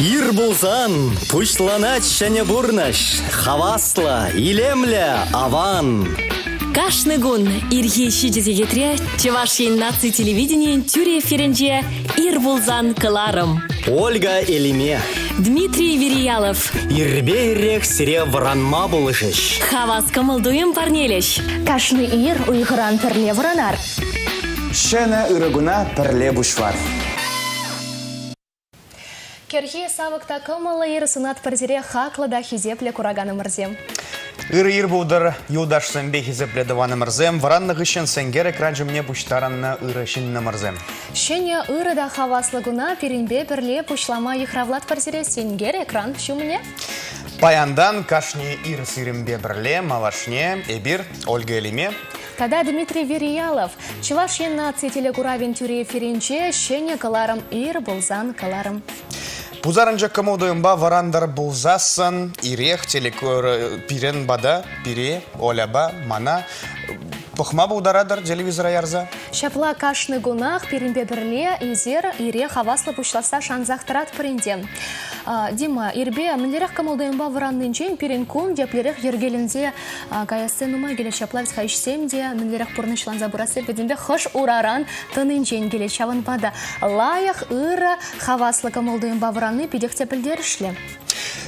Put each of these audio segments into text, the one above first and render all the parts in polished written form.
Ир пулсан пуҫланать ҫӗнӗ пурнӑҫ. Хаваслӑ, илемлӗ, аван. Кашни кун ирхи 7 сехетре Чӑваш Ен наци телевиденийӗн тӳрӗ эфирӗнче «Ир пулсан» кӑларӑм. Ольга Элиме. Дмитрий Вериялов. Ирпе ирех сире вӑранма пулӑшӗҫ. Хавас кӑмӑл-туйӑм парнелӗҫ. Кашни ир уйӑхран пӗрле вӑранар. Ҫӗнӗ ырӑ куна пӗрле пуҫлар. Кӗрхи савӑк та кӑмӑллӑ ир сунатпӑр сире хаклӑ та хисеплӗ кураканӑмӑрсем. Ырӑ ир пултӑр, юлташсемпе хисеплӗ тӑванӑмӑрсем, вӑраннӑ хыҫҫӑн сенкер экран ҫумне пуҫтарӑннӑ ырӑ ҫыннӑмӑрсем. Ҫӗнӗ ырӑ та хаваслӑ куна пирӗнпе пӗрле пуҫлама йыхравлатпӑр сире сенкер экран ҫумне. Паянтан кашни ир сирӗнпе пӗрле малашне эпир, Ольга Элиме, Тата Дмитрий Вериялов. Чӑваш Ен наци телекуравӗн тӳрӗ эфирӗнче ҫӗнӗ кӑларӑм «Ир пулсан кӑларӑм». Пусарӑнчӑк кӑмӑл-туйӑмпа вӑрантӑр пулсассӑн ирех телекур пирӗн пата, пире, Оляпа, мана пӑхма пултаратӑр телевизора ярса. Ҫапла кашни кунах пирӗнпе пӗрле эсир ире хаваслӑ пуҫласса шансах тӑратпӑр ӗнтӗ. Дима, ирпе мӗнлерех кӑмӑл-туйӑмпа вӑраннинчен пирӗн кун еплерех йӗркеленсе Каясси нумай килет ҫапла вӗт-ха ӗҫсем те мӗнлерех пурнӑҫланса пырасси пӗтӗмпех хӑш ураран тӑнинчен килет. Ҫавӑнпа та лайӑх, ырӑ, хаваслӑ кӑмӑл-туйӑмпа вӑранни питех те пӗлтерӗшлӗ.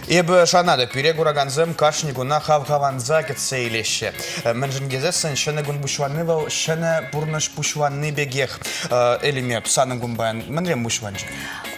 Эпӗ шанатӑп, пире куракансем кашни куна хавхаланса кӗтсе илеҫҫӗ. Мӗншӗн тесессӗн ҫӗнӗ кун пуҫланни вӑл ҫӗнӗ пурнӑҫ пуҫланни пекех. Элиме, санӑн кун паян мӗнрен пуҫланчӗ?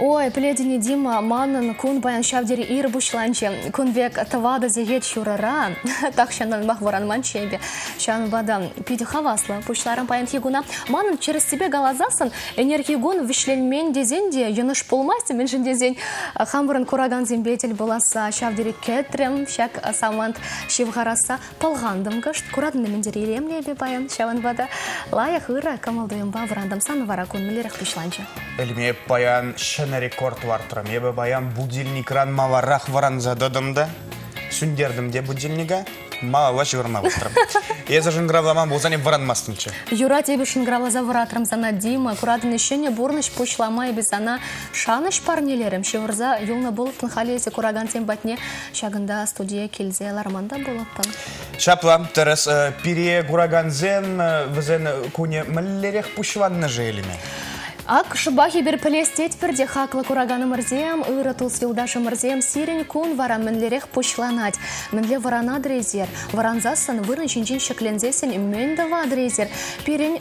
Ой, пӗлетӗн-и, Дима, манӑн кун паян ҫав тери ир пуҫланчӗ. Кун пек тӑватӑ сехет ҫурӑра тахҫантанпах вӑранманччӗ эпӗ. Ҫавӑнпа та питӗ хаваслӑ пуҫларӑм паянхи куна. Манӑн тӗрӗссипе каласассӑн, ӗнерхи кун вӗҫленмен тесен те йӑнӑш пулмасть, мӗншӗн тесен хамӑрӑн куракансемпе тӗл пуласса ҫав тери кӗтрӗм ҫак самант ҫывхарасса. Пӑлхантӑм кӑшт, куратӑн мӗн тери илемлӗ эпӗ паян. Ҫавӑнпа та лайӑх, ырӑ кӑмӑл-туйӑмпа вӑрантӑм. Сан вара кун мӗнлерех пуҫланчӗ? Эльме, паян ҫӗнӗ рекорд лартрӑм. Эпӗ паян будильникран маларах вӑранса тӑтӑм та сӳнтертӗм те будильника, малалла ҫывӑрма выртрӑм. Эсӗ шӑнкӑравламан пулсан эп вӑранмастӑмччӗ. Юрать, эпӗ шӑнкӑравласа вӑратрӑм сана, Дима. Куратӑн ҫӗнӗ пурнӑҫ пуҫлама эпӗ сана шанӑҫ парнелерӗм. Ҫывӑрса юлнӑ пулӑттӑн халӗ эсӗ куракансем патне Ҫакӑнта студие килсе ларман та пулӑттӑм. Ҫапла, тӗрӗс. Пире куракансем вӗсен кунӗ мӗнлерех пуҫланнӑ-ши, Элиме? Ак шӑпах эпир пӗлес тетпӗр те хаклӑ кураканӑмӑрсем, ырӑ тус-юлташӑмӑрсем, сирӗн кун вара мӗнлерех пуҫланать? Мӗнле вӑранатӑр эсир? Вӑрансассӑн вырӑн ҫинчен ҫӗкленсессӗн мӗн тӑватӑр эсир? Пирӗн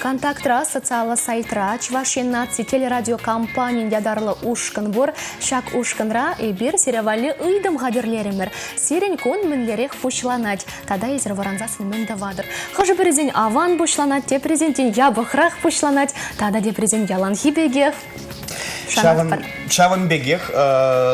Контактра, социаллӑ сайтра Чӑваш Ен наци телерадиокомпанин ятарлӑ ушкӑн пур. Ҫак ушкӑнра эпир сире валли ыйтӑм хатӗрлерӗмӗр. Сирӗн кун мӗнлерех пуҫланать тата эсир вӑрансассӑн мӗн тӑватӑр? Хӑшӗ-пӗрисен аван пуҫланать, теприсен тен япӑхрах пуҫланать, тата теприсен яланхи пекех. Ҫавӑн пекех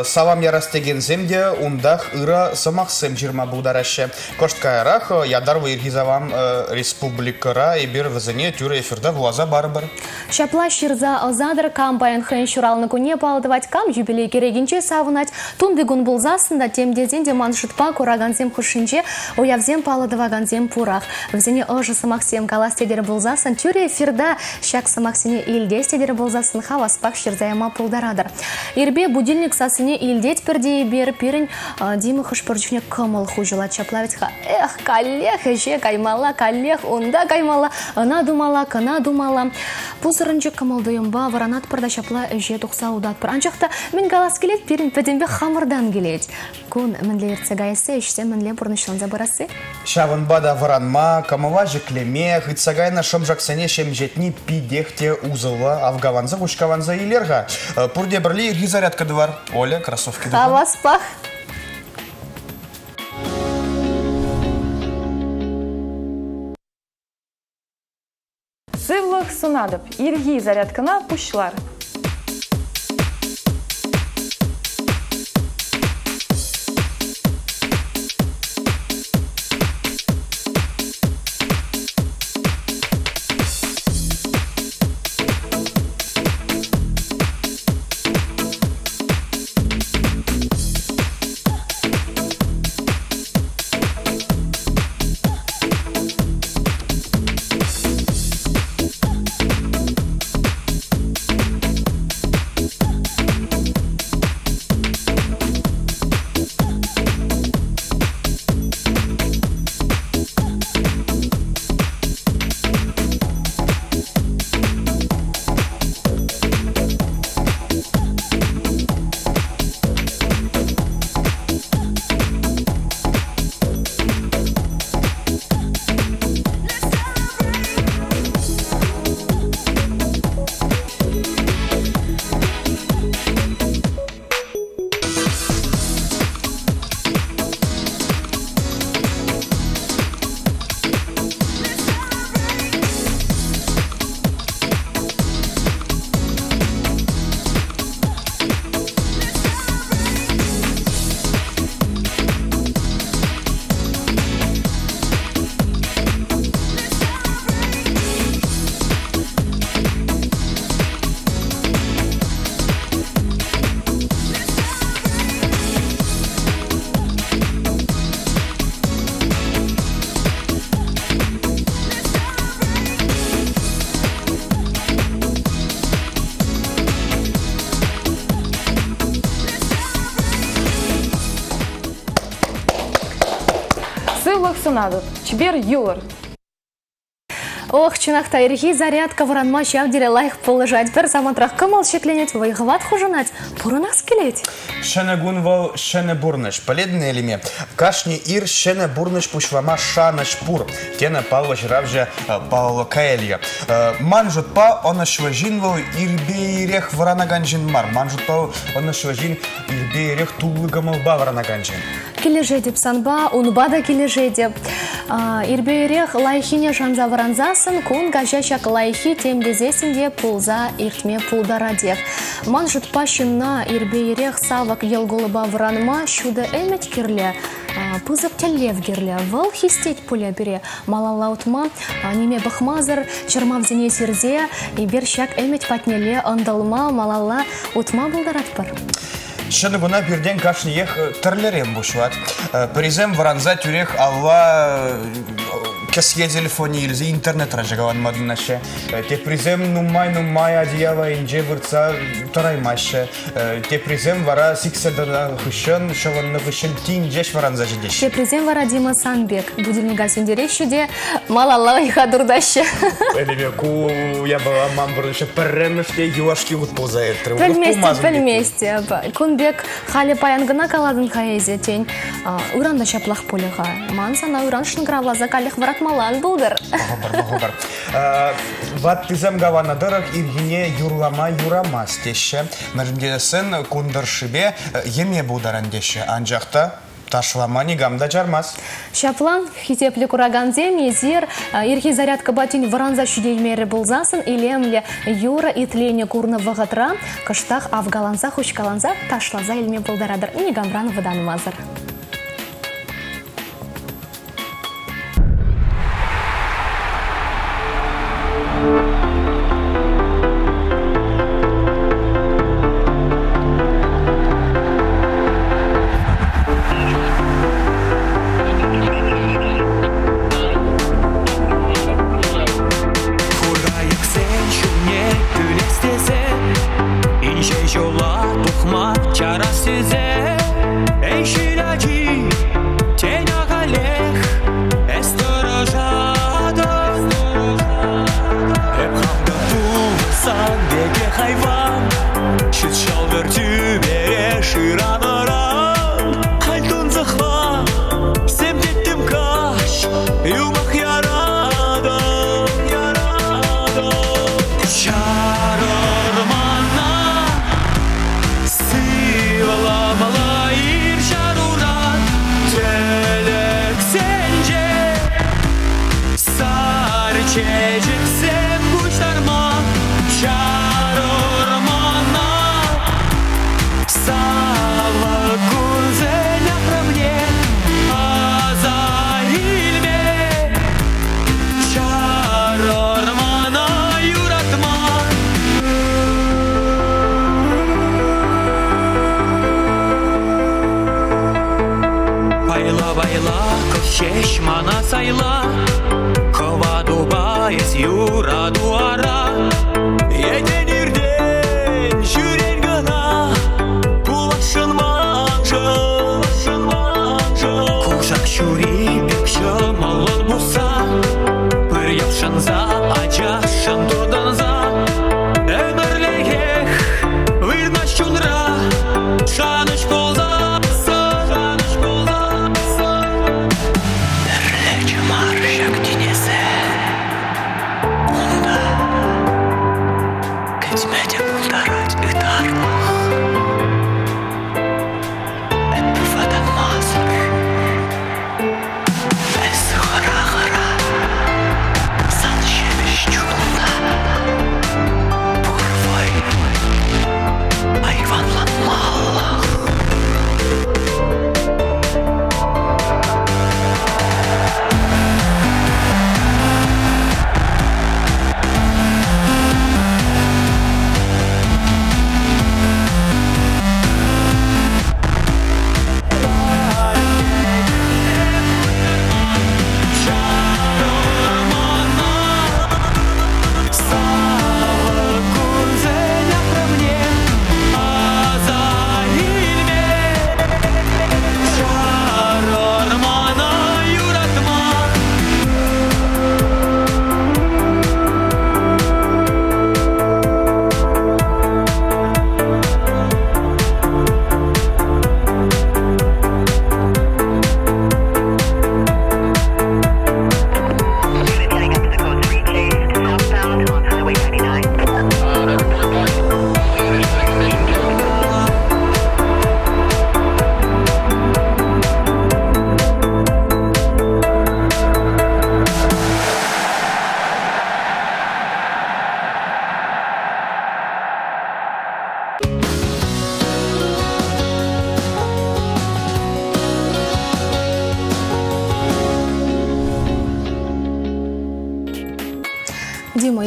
салам ярас текенсем те унтах ырӑ сӑмахсем ҫырма пултараҫҫӗ. Кӑшт каярах ятарлӑ ирхи салам республикӑра эпир вӗсене тӳрӗ эфирта вуласа парӑпӑр. Ҫапла ҫырса ӑсатӑр, кам паян хӑйӗн ҫуралнӑ кунне паллӑ тӑвать, кам юбилей кӗрекинче савӑнать. Тунти кун пулсассӑн та тем тесен те ман шутпа куракансем хушшинче уявсем паллӑ тӑвакансем пурах. Вӗсене ӑшӑ сӑмахсем калас тетӗр пулсассӑн тӳрӗ эфирта Ҫак сӑмахсене илтес тетӗр пулсассӑн хаваспах ҫырса яма пултаратӑр. Ирпе будильник сассине илтетпӗр те эпир, пирӗн Дима хӑш-пӗр чухне кӑмӑл хуҫӑлать ҫапла вӗт-ха. Эх, каллех ӗҫе каймалла, каллех унта каймалла, ӑна тумалла, кӑна тумалла. Пусӑрӑнчӑк кӑмӑл-туйӑмпа вӑранатпӑр та ҫапла ӗҫе тухса утатпӑр. Анчах та мӗн калас килет, пирӗн пӗтӗмпех хамӑртан килет. Кун мӗнле иртсе каясси, ӗҫсем мӗнле пурнӑҫланса пырасси? Ҫавӑнпа та вӑранма, кӑмӑла ҫӗклеме, хытса кайнӑ шӑмшаксене ҫемҫетни питех те усӑллӑ. Авкаланса, хуҫкаланса илер-ха. Пурте пӗрле ирхи зарядка тӑвар. Оля, кроссовки тӑхӑн. Хаваспах. Сывлӑх сунатӑп. Ирхи зарядкӑна пуҫлар. сывлӑх сунатӑп. Чипер юлӑр. Ох, чӑнах та ирхи зарядка вӑранма ҫав тери лайӑх пулӑшать. Пӗр самантрах кӑмӑл ҫӗкленет, вӑй-хӑват хушӑнать, пурӑнас килет. Ҫӗнӗ кун вӑл ҫӗнӗ пурнӑҫ. Пӗлетӗн Элиме, кашни ир ҫӗнӗ пурнӑҫ пуҫлама шанӑҫ пур, тенӗ паллӑ ҫыравҫӑ Паоло Коэльо. Ман шутпа, ӑнӑҫлӑ ҫын вӑл ирпе-ирех вӑранакан ҫын мар. Ман шутпа, ӑнӑҫлӑ ҫын ирпе-ирех тулли кӑмӑлпа вӑранакан ҫын. Килӗшетӗп санпа, унпа та килӗшетӗп. Ирпе-ирех лайӑххине шанса вӑрансассӑн кун каҫа ҫак лайӑххи тем тесессӗн те пулса иртме пултаратех. Ман шутпа ҫынна ирпе-ирех савӑк йӑл-кулӑпа вӑранма ҫутӑ ӗмӗт кирлӗ, пысӑк тӗллев кирлӗ. Вӑл хистет пулӗ пире малалла утма, ниме пӑхмасӑр чӑрмавсене сирсе эпир ҫак ӗмӗт патнелле ӑнтӑлма, малалла утма пултаратпӑр. Ҫӗнӗ куна пиртен кашниех тӗрлӗрен пуҫлать. Пӗрисем вӑранса тӳрех алла кӗсье телефонне илсе интернетра ҫакаланма тытӑнаҫҫӗ. Теприсем нумай-нумай одеяло айӗнче выртса тӑраймаҫҫӗ. Теприсем вара сиксе тӑнӑ хыҫҫӑн, ҫӑвӑннӑ хыҫҫӑн тин ҫеҫ вӑранса ҫитеҫҫӗ. Теприсем вара Дима сан пек будильника сӳнтереҫҫӗ те малалла ыйха туртаҫҫӗ. Элеме ку япала ман пурнӑҫа пӗрремӗш те юлашки хут пулса иртрӗ. Пӗлместӗп, пӗлместӗп. Кун пек халӗ паян кӑна калатӑн-ха эсӗ, тен, ыран та ҫаплах пулӗ-ха. Ман сана ыран шӑнкӑравласа каллех вӑратмалла ан пултӑр. Пӑхӑпӑр, пӑхӑпӑр. Ваттисем каланӑ тӑрӑх ирхине юрлама юрамасть теҫҫӗ. Мӗншӗн тесен кун тӑршшӗпе йӗме пултаран теҫҫӗ. Анчах та ташлама никам та чармасть. Ҫапла, хисеплӗ куракансем, эсир ирхи зарядкӑпа тин вӑранса ҫитеймерӗ пулсассӑн илемлӗ юрӑ итленӗ курнӑ вӑхӑтра кӑштах авкаланса, хуҫкаланса ташласа илме пултаратӑр никамран вӑтанмасӑр. Хурайӑксен ҫумне кӳлес тесе инҫе ҫула тухма чарас тесе эй ҫил ачи тен ахалех эс тӑрӑшатӑн эп хам та пулсан пекех айван ҫут ҫӑлтӑр тӳпере шыранӑран халь тунсӑхла сем тӗттӗм каҫ юмах яратӑн яратӑн чарӑр мана сывламалла ир ҫаруран тӗлӗксенче сар чечексем пуҫтарма чарӑр мана савӑк кунсен ахрӑмне аса илме чарӑр мана юратма. Пайла-пайла кӑш ҫеҫ мана сайла, хӑватупа эс юрату ара. Етен иртен ҫӳрен кӑна, пуласшӑн маншӑн, Кушак ҫури пек ҫӑмӑллӑн пусса, пыр йӑпшӑнса, ачашшӑн туртӑнса, ӗмӗрлӗхех вырнаҫ чунра, шанӑҫ пулсассӑн, шанӑҫ пулсассӑн. Пӗрле чӑмар ҫак тинӗсе, унта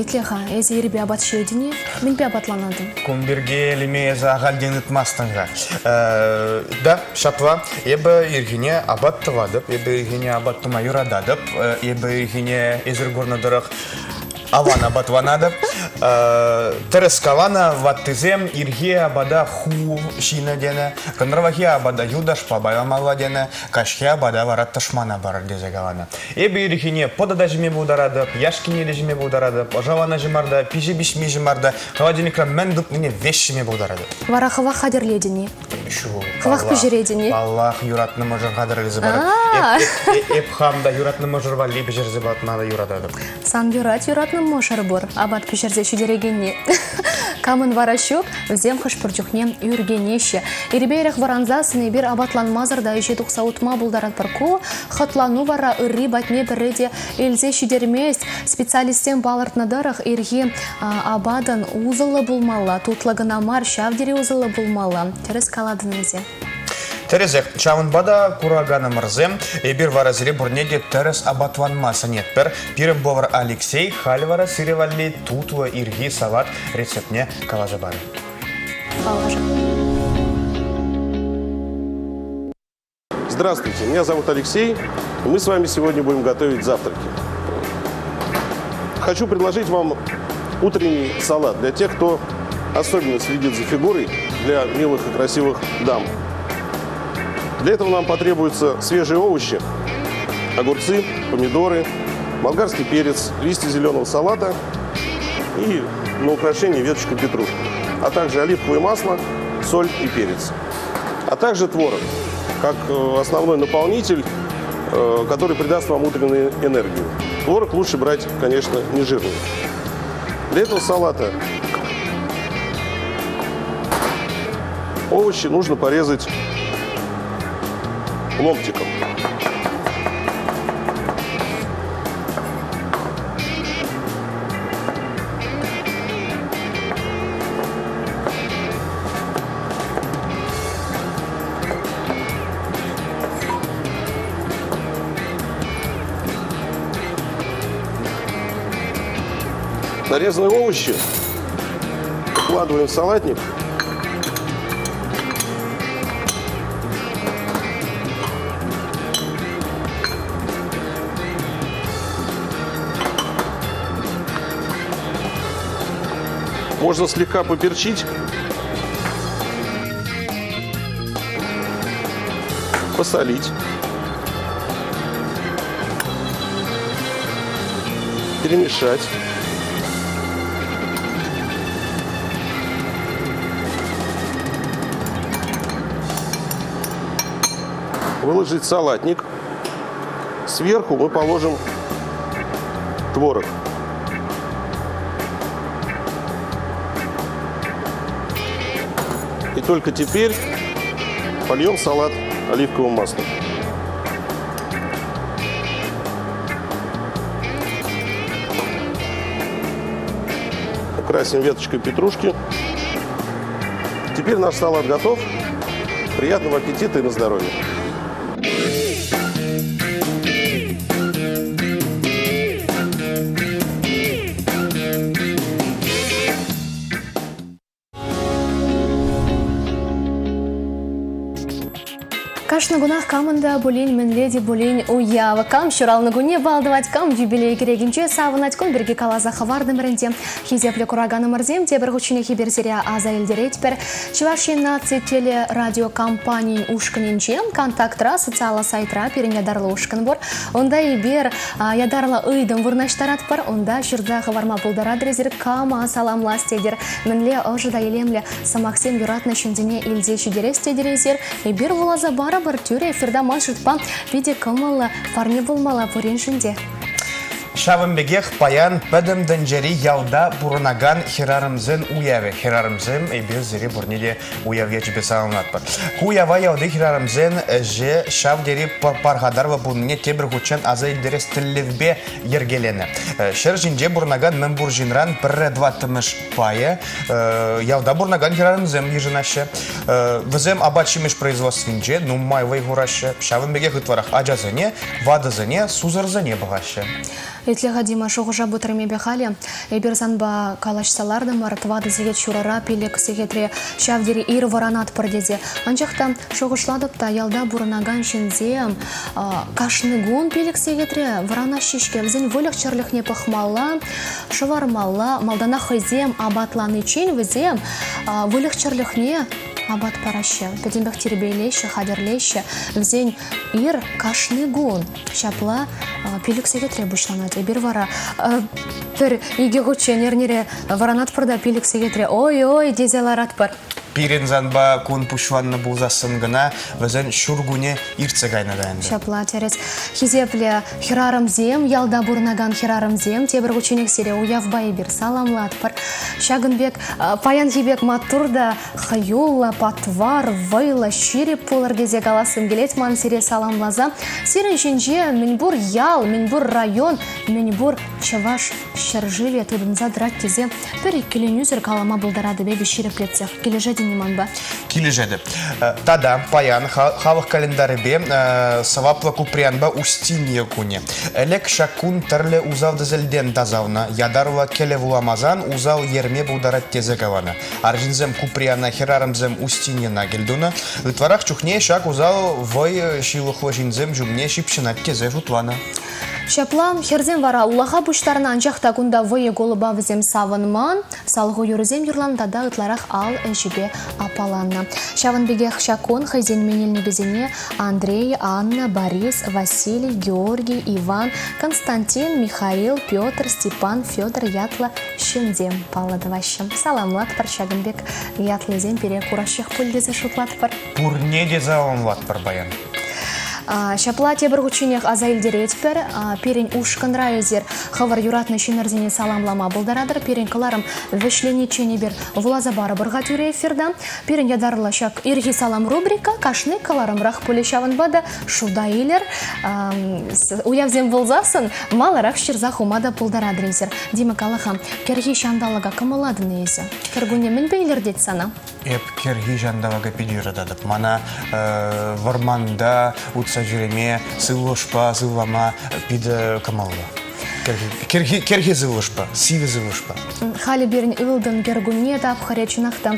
Итле-ха, эсӗ ирпе апат ҫиетӗн-и? Мӗнпе апатланатӑн? Кун пирки Элиме эсӗ ахальтен ыйтмастӑн-ха. Да, ҫапла. Эпӗ ирхине апат тӑватӑп, эпӗ ирхине апат тума юрататӑп, эпӗ ирхине эсир курнӑ тӑрӑх аван апатланатӑп. Тӗрӗс каланӑ, ваттисем ирхи апата ху ҫинӗ тенӗ, кӑнтӑрлахи апата юлташпа пайламалла тенӗ, каҫхи апата вара тӑшмана парӑр тесе каланӑ. Эпӗ ирхине пӑтӑ та ҫиме пултаратӑп, яшкине те ҫиме пултаратӑп, ӑшаланӑ ҫӑмарта, пиҫӗ пиҫми ҫӑмарта, холодильникра мӗн тупнине веҫ ҫиме пултаратӑп. Вара хӑвах хатӗрлетӗн-и? Ҫук. Хӑвах пӗҫеретӗн-и? Паллах, юратнӑ мӑшӑр хатӗрлесе парать. Эп хам та юратнӑ мӑшӑр валли пӗҫерсе патма та юрататӑп. Сан юрать юратнӑ мӑшӑр пур, апат пӗҫерсе ҫитерекенни. Камӑн вара ҫук, вӗсем хӑш-пӗр чухне ӳркенеҫҫӗ. Ирпе ирех вӑрансассӑн эпир апатланмасӑр та ӗҫе тухса утма пултаратпӑр. Ку хӑтлану вара ырри патне пӗрре те илсе ҫитермест. Специалистсем палӑртнӑ тӑрӑх, ирхи апатӑн усӑллӑ пулмалла, тутлӑ кӑна мар, ҫав тери усӑллӑ пулмалла. Тӗрӗс калатӑн эсӗ. Тӗрӗсех. Ҫавӑнпа та кураканӑмӑрсем, эпир вара сире пурне те тӗрӗс апатланма сӗнетпӗр. Пирӗн повар Алексей халь вара сире валли тутлӑ ирхи салат рецептне каласа парӗ. Здравствуйте, меня зовут Алексей. Мы с вами сегодня будем готовить завтраки. Хочу предложить вам утренний салат для тех, кто особенно следит за фигурой, для милых и красивых дам. Для этого нам потребуются свежие овощи, огурцы, помидоры, болгарский перец, листья зеленого салата и на украшение веточку петрушки, а также оливковое масло, соль и перец, а также творог, как основной наполнитель, который придаст вам утреннюю энергию. Творог лучше брать, конечно, нежирный. Для этого салата овощи нужно порезать ломтиком. Нарезанные овощи укладываем в салатник. Можно слегка поперчить, посолить, перемешать. Выложить салатник. Сверху мы положим творог. И только теперь польем салат оливковым маслом. Украсим веточкой петрушки. Теперь наш салат готов. Приятного аппетита и на здоровье! Кашни кунах камӑн та пулин, мӗнле те пулин уяв. Кам ҫуралнӑ кунне паллӑ кам юбилей кӗрекинче савӑнать, кун пирки каласа хӑвартӑмӑр ӗнтӗ. Хисеплӗ кураканӑмӑрсем, тепӗр хутченех эпир сире аса илтеретпӗр. Чӑваш Ен наци телерадиокомпанийӗн ушкӑнӗнче Контактра, социаллӑ сайтра пирӗн ятарлӑ ушкӑн пур. Унта эпир ятарлӑ ыйтӑм вырнаҫтаратпӑр. Унта ҫырса хӑварма пултаратӑр эсир кама саламлас тетӗр. Мӗнле ӑшӑ та илемлӗ сӑмахсем юратнӑ ҫынсене илсе ҫитерес тетӗр эсир. Эпир вуласа барӑпӑр тӳрӗ эфирта ман шутпа питӗ кӑмӑллӑ парне пулмалла пуриншӗн те. Ҫавӑн пекех паян пӗтӗм тӗнчери ялта пурӑнакан хӗрарӑмсен уявӗ. Хӗрарӑмсем эпир сире пурне те уяв ячӗпе саламлатпӑр. Ку уява ялти хӗрарӑмсен ӗҫе ҫав тери пархатарлӑ пулнине тепӗр хутчен аса илтерес тӗллевпе йӗркеленӗ. Ҫӗр ҫинче пурӑнакан мӗнпур ҫынран пӗрре тӑваттӑмӗш пайӗ ялта пурӑнакан хӗрарӑмсем йышӑнаҫҫӗ. Вӗсем апат-ҫимӗҫ производствинче нумай вӑй хураҫҫӗ. Ҫавӑн пекех ытларах ачасене, ватӑсене, сусӑрсене пӑхаҫҫӗ. Итле-ха, Дима, шухӑша путрӑм халӗ. Эпир санпа калаҫса лартӑмӑр, 4 сехет ҫурӑра, 5 сехетре ҫав тери ир вӑранатпӑр тесе. Анчах та шухӑшлатӑп та, ялта пурӑнакан ҫынсем кашни кун 5 сехетре вӑранаҫҫӗ-ҫке. Вӗсен выльӑх-чӗрлӗхне пӑхмалла, шӑвармалла. Малтанах хӑйсем апатланиччен вӗсем выльӑх-чӗрлӗхне апат параҫҫӗ. Пӗтӗмпех тирпейлеҫҫӗ, хатӗрлеҫҫӗ. Вӗсен ир кашни кун ҫапла 5 сехетре пуҫланать. Эпир вара пӗр икӗ хутчен эрнере вӑранатпӑр та 5 сехетре ой-ой тесе ларатпӑр. Пирӗн санпа кун пуҫланнӑ пулсассӑн кӑна вӗсен ҫур кунӗ иртсе кайнӑ та ӗнтӗ. Ҫапла, тӗрӗс. Хисеплӗ хӗрарӑмсем, ялта пурӑнакан хӗрарӑмсем, тепӗр хутченех сире уявпа эпир саламлатпӑр. Ҫакӑн пек паянхи пек маттур та хӑюллӑ, патвар, вӑйлӑ, ҫирӗп пулӑр тесе калассӑм килет ман сире саламласа. Сирӗн ҫинче мӗнпур ял, мӗнпур район, мӗнпур чӑваш ҫӗршывӗ тытӑнса тӑрать тесе пӗр иккӗленӳсӗр калама пултаратӑп эпӗ ҫирӗплетсех. Килӗшетӗн-и манпа? Килӗшетӗп. Тата паян халӑх календарӗпе сӑваплӑ Куприянпа Устинья кунӗ. Ӗлӗк ҫак кун тӗрлӗ усал тӗселтен тасалнӑ, ятарлӑ кӗлӗ вуламасан усал ерме пултарать тесе каланӑ. Арҫынсем Куприяна, хӗрарӑмсем Устиньӑна кӗлтунӑ. Ытларах чухне ҫак усал вӑй ҫылӑхлӑ ҫынсем ҫумне ҫыпҫӑнать тесе шутланӑ. Ҫапла, хӗрсем вара улаха пуҫтарнӑ, анчах та кунта вӑйӑ-кулӑпа вӗсем савӑнман, салху юрӑсем юрланӑ тата ытларах ал ӗҫӗпе аппаланнӑ. Ҫавӑн пекех ҫак кун хӑйсен менелникӗсене Андрей, Анна, Борис, Василий, Георгий, Иван, Константин, Михаил, Петр, Степан, Федор ятлӑ ҫынсем паллӑ тӑваҫҫӗ. Саламлатпӑр, ҫакӑн пек ятлисем пире кураҫҫех пуль тесе шутлатпӑр. Пурне те саламлатпӑр паян. Ҫапла тепӗр хутченех аса илтеретпӗр. Пирӗн ушкӑнра эсир хӑвӑр юратнӑ ҫыннӑрсене саламлама пултаратӑр. Пирӗн кӑларӑм вӗҫлениччен эпир вуласа парӑпӑр-ха тӳрӗ эфирта. Пирӗн ятарлӑ ҫак ирхи салам рубрика кашни кӑларӑмрах пулӗ. Ҫавӑнпа та шута илер. Уявсем пулсассӑн маларах ҫырса хума та пултаратӑр эсир. Дима, кала-ха, кӗрхи ҫанталӑка кӑмӑллатӑн-и эсӗ? Кӗркунне мӗнпе илӗртет сана? Эп кӗрхи ҫанталӑка питӗ юрататӑп. Мана вӑрманта утса ҫӳреме, сывлӑшпа сывлама питӗ кӑмӑллӑ. Кӗрхи сывлӑшпа, сивӗ сывлӑшпа. Халӗ пирӗн ылтӑн кӗркунне тапхӑрӗ чӑнах та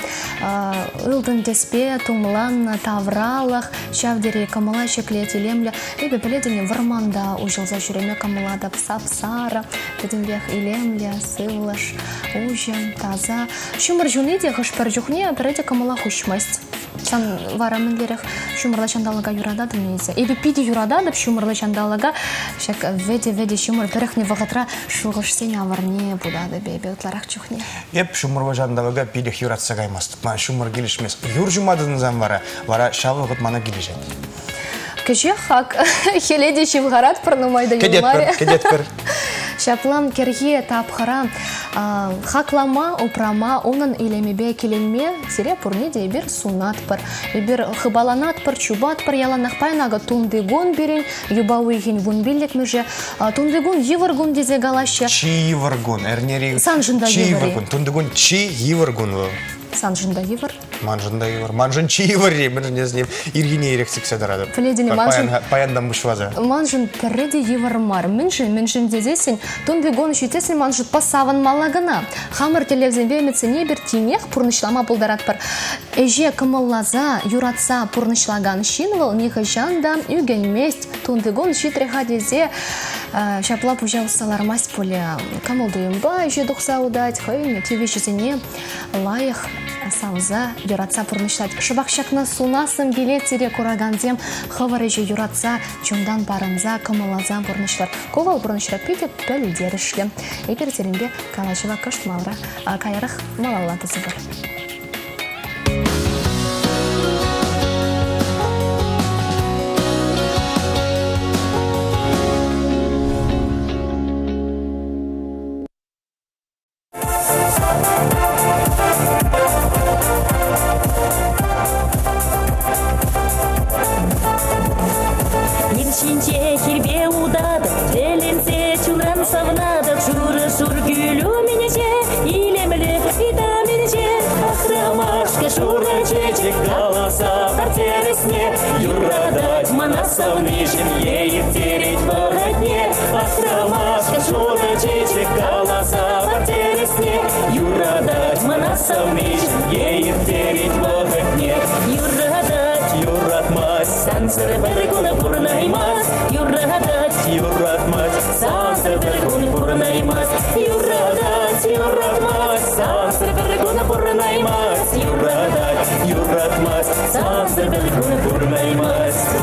ылтӑн тӗспе тумланнӑ тавралӑх ҫав тери кӑмӑла ҫӗклет, илемлӗ. Эпӗ пӗлетӗн, вӑрманта уҫӑлса ҫӳреме кӑмӑллатӑп. Сап-сарӑ, пӗтӗмпех илемлӗ, сывлӑш, уҫӑ, таса. Ҫумӑр ҫуни те хӑш-пӗр чухне пӗрре те кӑмӑла хуҫмасть. Сан вара мӗнлерех ҫумӑрлӑ ҫанталӑка юрататӑн эсӗ? Эпӗ питӗ юрататӑп ҫумӑрлӑ ҫанталӑка. Ҫак вӗтӗ-вӗтӗ ҫумӑр пӗрӗхнӗ вӑхӑтра шухӑшсен авӑрне путатӑп эпӗ ытларах чухне. Эп ҫумӑрлӑ ҫанталӑка питех юратса каймастӑп. Мана ҫумӑр килӗшмест. Юр ҫума тытӑнсан вара, вара ҫав вӑхӑт мана килӗшет. Кӗҫех хак хӗле те ҫывхаратпӑр, нумай та юлмарӗ. Кӗтетпӗр, кӗтетпӗр. Ҫапла кӗрхи тапхӑра хаклама, упрама, унӑн илемӗпе киленме сире пурне те эпир сунатпӑр. Эпир хыпаланатпӑр, чупатпӑр яланах. Паян акӑ тунти кун пирӗн, юпа уйӑхӗн 15-мӗшӗ. Тунти кун йывӑр кун тесе калаҫҫӗ. Чи йывӑр кун, эрнери Саншӑн та чи йывӑр-и? йывӑр кун. Тунти кун чи йывӑр кун вӑл. Саншӑн та йывӑр. Маншӑн та йывӑр. Маншӑн чи йывӑрри, мӗншӗн тесен ирхине ирех сиксе тӑратӑп. Пӗлетӗн-и, маншӑн... Паянтан пуҫласа. Маншӑн пӗрре те йывӑр мар. Мӗншӗн? Мӗншӗн тесессӗн, тунти кун ҫитсессӗн ман шутпа савӑнмалла кӑна. Хамӑр тӗллевсемпе ӗмӗтсене эпир тинех пурнӑҫлама пултаратпӑр. Ӗҫе кӑмӑлласа, юратса пурнӑҫлакан ҫын вӑл нихӑҫан та ӳкӗнмест. Тунти кун ҫитрӗ-ха тесе ҫапла пуҫа усса лармасть пулӗ. Кӑмӑл-туйӑмпа ӗҫе тухса утать, хӑйӗн тивӗҫӗсене лайӑх савса, юратса пурнӑҫлать. Шӑпах ҫакна сунасӑм килет сире, куракансем, хӑвӑр ӗҫе юратса, чунтан парӑнса, кӑмӑлласа пурнӑҫлӑр. Ку вӑл пурнӑҫра питӗ пӗлтерӗшлӗ. Эпир сирӗнпе калаҫӑва кӑшт маларах, каярах малалла тӑсӑпӑр. Ир ҫинче хирпе утатӑп, тӗлӗнсе чунран савнатӑп. Шурӑ-шур кӳл умӗнче, илемлӗ витаминче. Ахрамашка шурӑ чечек каласа пар тӗрӗсне. Юратать мана савнишӗн, е ирттерет вӑхӑтне. Ромашка шурӑ чечек каласа партересне, юратать мана савниш, е ирттерет вӑхӑтне. Юратать, юратмасть, сансӑр пӗр кун пурӑнаймасть. Юратать, юратмасть, сансӑр пӗр кун пурӑнаймасть. Юратать, юратмасть, сансӑр пӗр кун пурӑнаймасть. Юратать, юратмасть, сансӑр пӗр кун пурӑнаймасть.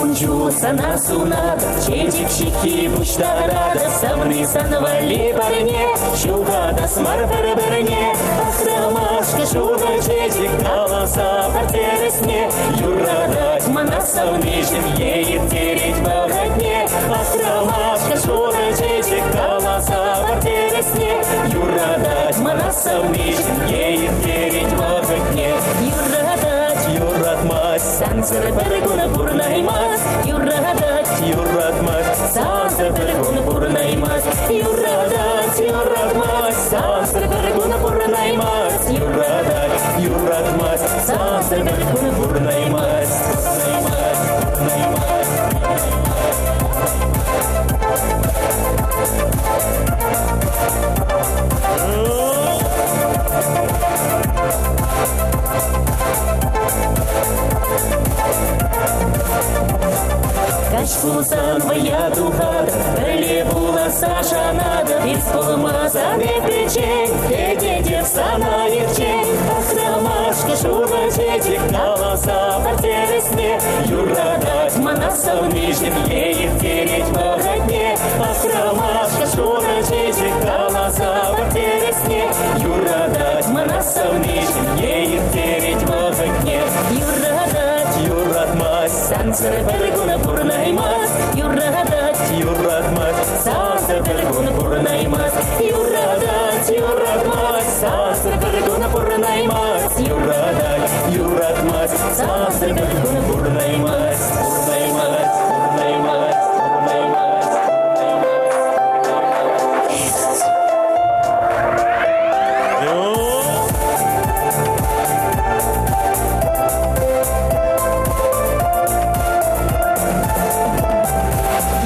Кунчу сана сунатӑп, чечек ҫыххи пуҫтаратӑп, савни сан валли парне, ҫухатас мар пӗр-пӗрне. Ах, ромашка, шурӑ чечек, каласа партересне, юратать мана савнишӗм, е ирттерет вӑхӑтне. Ах, ромашка, шурӑ чечек, каласа партересне, юратать мана савнишӗм, е ирттерет вӑхӑтне. Юратать, юратмасть, сансӑр пӗр кун пурӑнаймасть. Юратать, юратмасть, сансӑр пӗр кун пурӑнаймасть. Юратать, юратмасть, сансӑр пӗр кун пурӑнаймасть. Юратать, юратмасть, сансӑр пӗр кун пурӑнаймасть. Пурӑнаймасть, пурӑнаймасть. Каҫ пулсан вӑя тухатӑп, пӗрле пуласса шанатӑп, эс пулмасан эп пӗччен, кӗтетӗп сана ирччен. Ах, ромашка, шурӑ чечек, каласа партересне, юратать мана савнишӗм, е ирттерет вӑхӑтне. Ах, ромашка, шурӑ чечек, каласа партересне, юратать мана савнишӗм, е ирттерет вӑхӑтне. Юратать, юратмасть, сансӑр пӗр кун пурӑнаймасть. Юратать, юратмасть, сансӑр пӗр кун пурӑнаймасть. Юратать, юратмасть, сансӑр пӗр кун пурӑнаймасть. Юратать, юратмасть, сансӑр пӗр кун пурӑнаймасть. Пурӑнаймасть, пурӑнаймасть, пурӑнаймасть.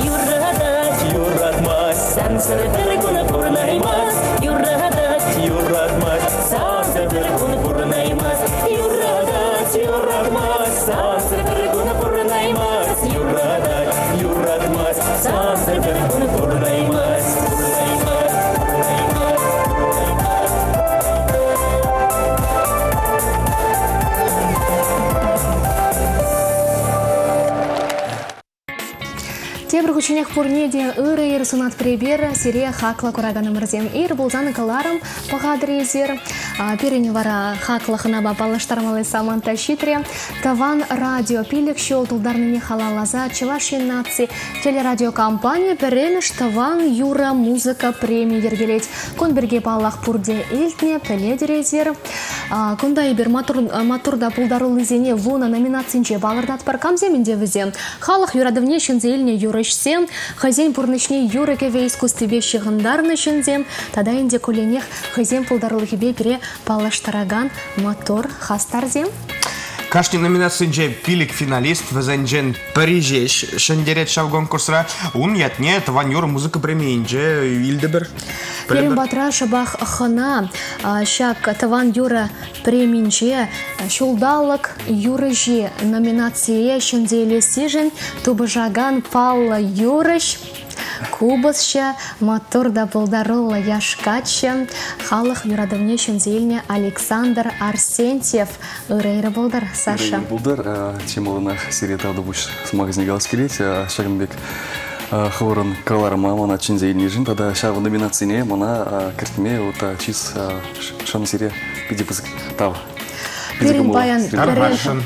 Юратать, юратмасть, сансӑр пӗр кун пурӑнаймасть. Юратать, юратмасть, сансӑр пӗр кун пурӑнаймасть. Юратать, юратмасть, сансӑр пӗр кун пурӑнаймасть. Юратать, юратмасть, сансӑр пӗр кун пурӑнаймасть. Пурӑнаймасть, пурӑнаймасть, пурӑнаймасть. Тепӗр хутченех пурне те ырӑ ир сунатпӑр эпир, сире хаклӑ кураканӑмӑрсем. Ир пулсан кӑларӑм пӑхатӑр эсир. Пирӗн вара хаклӑ хӑнапа паллаштармалли самант та ҫитрӗ. Тӑван радио 5 ҫул тултарнине халалласа Чӑваш Ен наци телерадиокомпани пӗрремӗш Тӑван юрӑ музыка преми йӗркелет. Кун пирки, паллах, пурте илтнӗ, пӗлетӗр эсир. Кунта эпир маттур та пултаруллисене вунӑ номинацинче палӑртатпӑр. Камсем ӗнтӗ вӗсем? Халӑх юратӑвне ҫӗнсе илнӗ юрӑҫсем, хӑйсен пурнӑҫне юрӑ-кӗвӗ искусствипе ҫыхӑнтарнӑ ҫынсем тата ӗнтӗ кулленех хӑйсен пултарулӑхӗпе пире паллаштаракан маттур хастарсем. Кашни номинацинче 5 финалист, вӗсенчен пӗри ҫеҫ ҫӗнтерет ҫав конкурсра. Ун ятне Тӑван юрӑ музыка премийӗнче илтӗпӗр. Пирӗн патра шӑпах хӑна ҫак Тӑван юрӑ преминче ҫулталӑк юрӑҫи номинацие ҫӗнсе илессишӗн тупӑшакан паллӑ юрӑҫ, купӑсҫӑ, маттур та пултаруллӑ яш каччӑ, халӑх юратӑвне ҫӗнсе илнӗ Александр Арсентьев. Ырӑ ырӑ пултӑр, Саша. Ырӑ пултӑр. Чи малтанах сире тавтапуҫ сӑмахӗсене калас килет. Ҫакӑн пек хӑвӑрӑн кӑларӑма мана чӗнсе илнишӗн тата ҫав номинацине мана кӗртме вот чыс шӑн сире питӗ пысӑк тав. Пирӗн паян